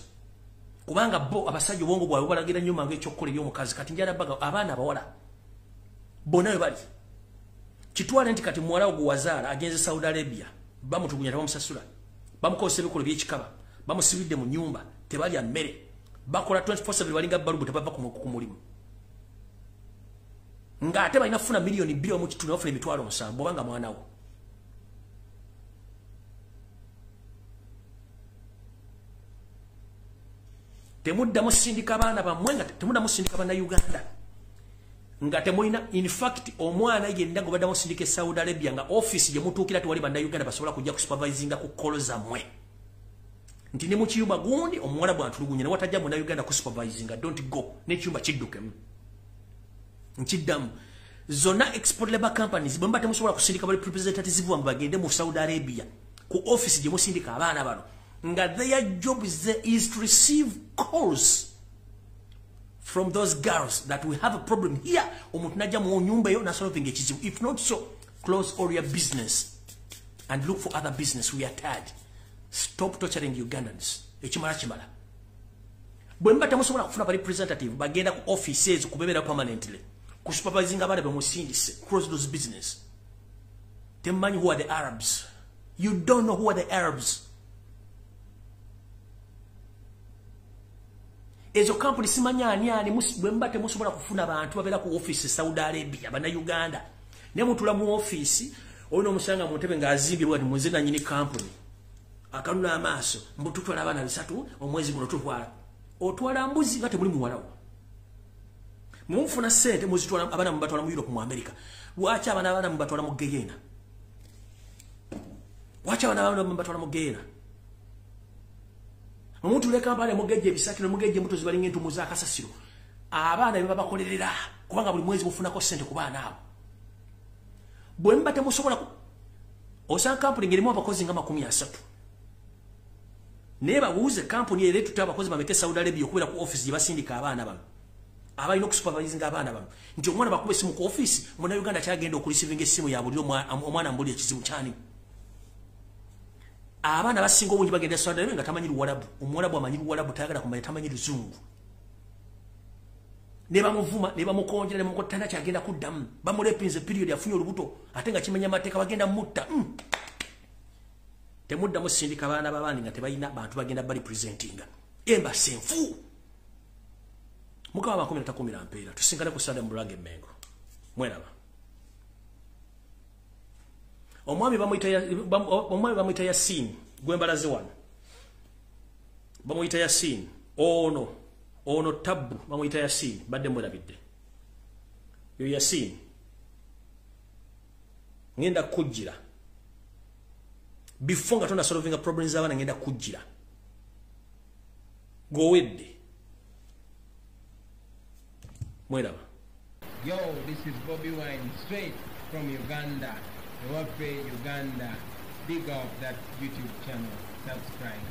Speaker 2: Kubanga bo abasajja obwongo bwabwe balagira nnyo mangu ekyokukola eri omukazi. Kati njala baga abaana abawala bonna we bali, kitwale nti kati muwala wo gwe wazaala agenze Saudi Arabia, bamutugunya tebamusasula, bamukozesa ebikolwa by'ekikaba, bamusibidde mu nnyumba, tebalya mmere, bakola 24/7 balinga balubu, tebava ku mulimu, ng'ate balina kufuna 2.2 million bafuna 70,000 obanga mwana wo. Temuddamu sindika abaana bammwe, nga temuddamu sindika Bannayuganda nga temulina. In fact omwana yenna gwe baddamu sindika e Saudi Arabia nga office gye mutuukira tewali Bannayuganda basobola kujja kusupervisinga ku kolo zammwe, nti ne mu kiyumba gundi omuwala bw'antulugunya ne watajja Munnayuganda kusupervisinga, don't go, n'ekiyumba kiddukemu. Nkiddamu, zonna export labor companies bwe muba temusobola kusindika bali representatives bammwe bagende mu Saudi Arabia ku office gye musindika abaana bano, nga their job is to receive calls from those girls that we have a problem here, omuntu najja mu nyumba eyo nasolving ekizibu. If not so, close all your business and look for other business. We are tired. Stop torturing Ugandans. Ekimala kimala. Bwe muba temusobola kufuna representative bagenda ku offices kubeera permanently kusupervising abaana be musindise, close those business. Temumanyi who are the Arabs. You don't know who are the Arabs. Ezo kampuni simanyi ani ani, bwe muba temusobola kufuna bantu babeera ku office Saudi Arabia Bannayuganda, ne mutula mu office olina omusanga mu ntebe ng'azimbye bwati muze nannyini kampuni akanula amaaso, mbu tutwala abaana 3 omwezi guno, tutwala otwala mbuzi nga temuli muwalawo. Mumufuna ssente muzitwala abaana mubatwala mu Europe, mu America. Lwaki abaana mubatwala mu Guyana? Lwaki abaana mubatwala mu Guyana? Omuntu leka abaana mugejje ebisakiro, mugejje embuto zibalinga entumu z'akasasiro, abaana be babakolerera kubanga buli mwezi mufunako ssente ku baana abo. Bwe muba temusobola, osanga kampuni ng'erimu abakozi nga 30, naye babuuze kampuni era etutte abakozi bameka e Saudi Arabia okubeera ku office gye basindika abaana bano abalina okusupervisinga abaana bano, nti omwana bakuba essimu ku office, Munnayuganda kyagenda okureceivinga essimu ya buli omwana mbuli ekizibu kyani. Abaana basinga obungi bagenda Saudi Arabia nga tamanyi Luwalabu, omuwalabu amanyi Luwalabu, tayagala kumanya, tamanyi Luzungu, ne bamuvuma ne bamukonjera ne bamukottana, kyagenda kuddamu bamulepinze period, afunye olubuto ate nga kimenya amateeka, bagenda mutta. Temuddamu sindika abaana b'abandi nga tebalina bantu bagenda bali presentinga. Embassy enfu. Mukama bakumi natakumira mpeera. Tusinkane ku Sunday mu Bulange Mengo. Mweraba. Omwami bamuyita Yasin, gwembalaze wano. Bamuyita Yasin. Ono tabbu bamuyita Yasin, badde mwerabidde. Yo Yasin. Ngenda kujjira. Before nga tona solving problems z'abaana ngenda kujjira. Gowedde. Mweraba.
Speaker 1: Yo, this is Bobi Wine straight from Uganda. Ewaffe Uganda. Big up that YouTube channel. Subscribe.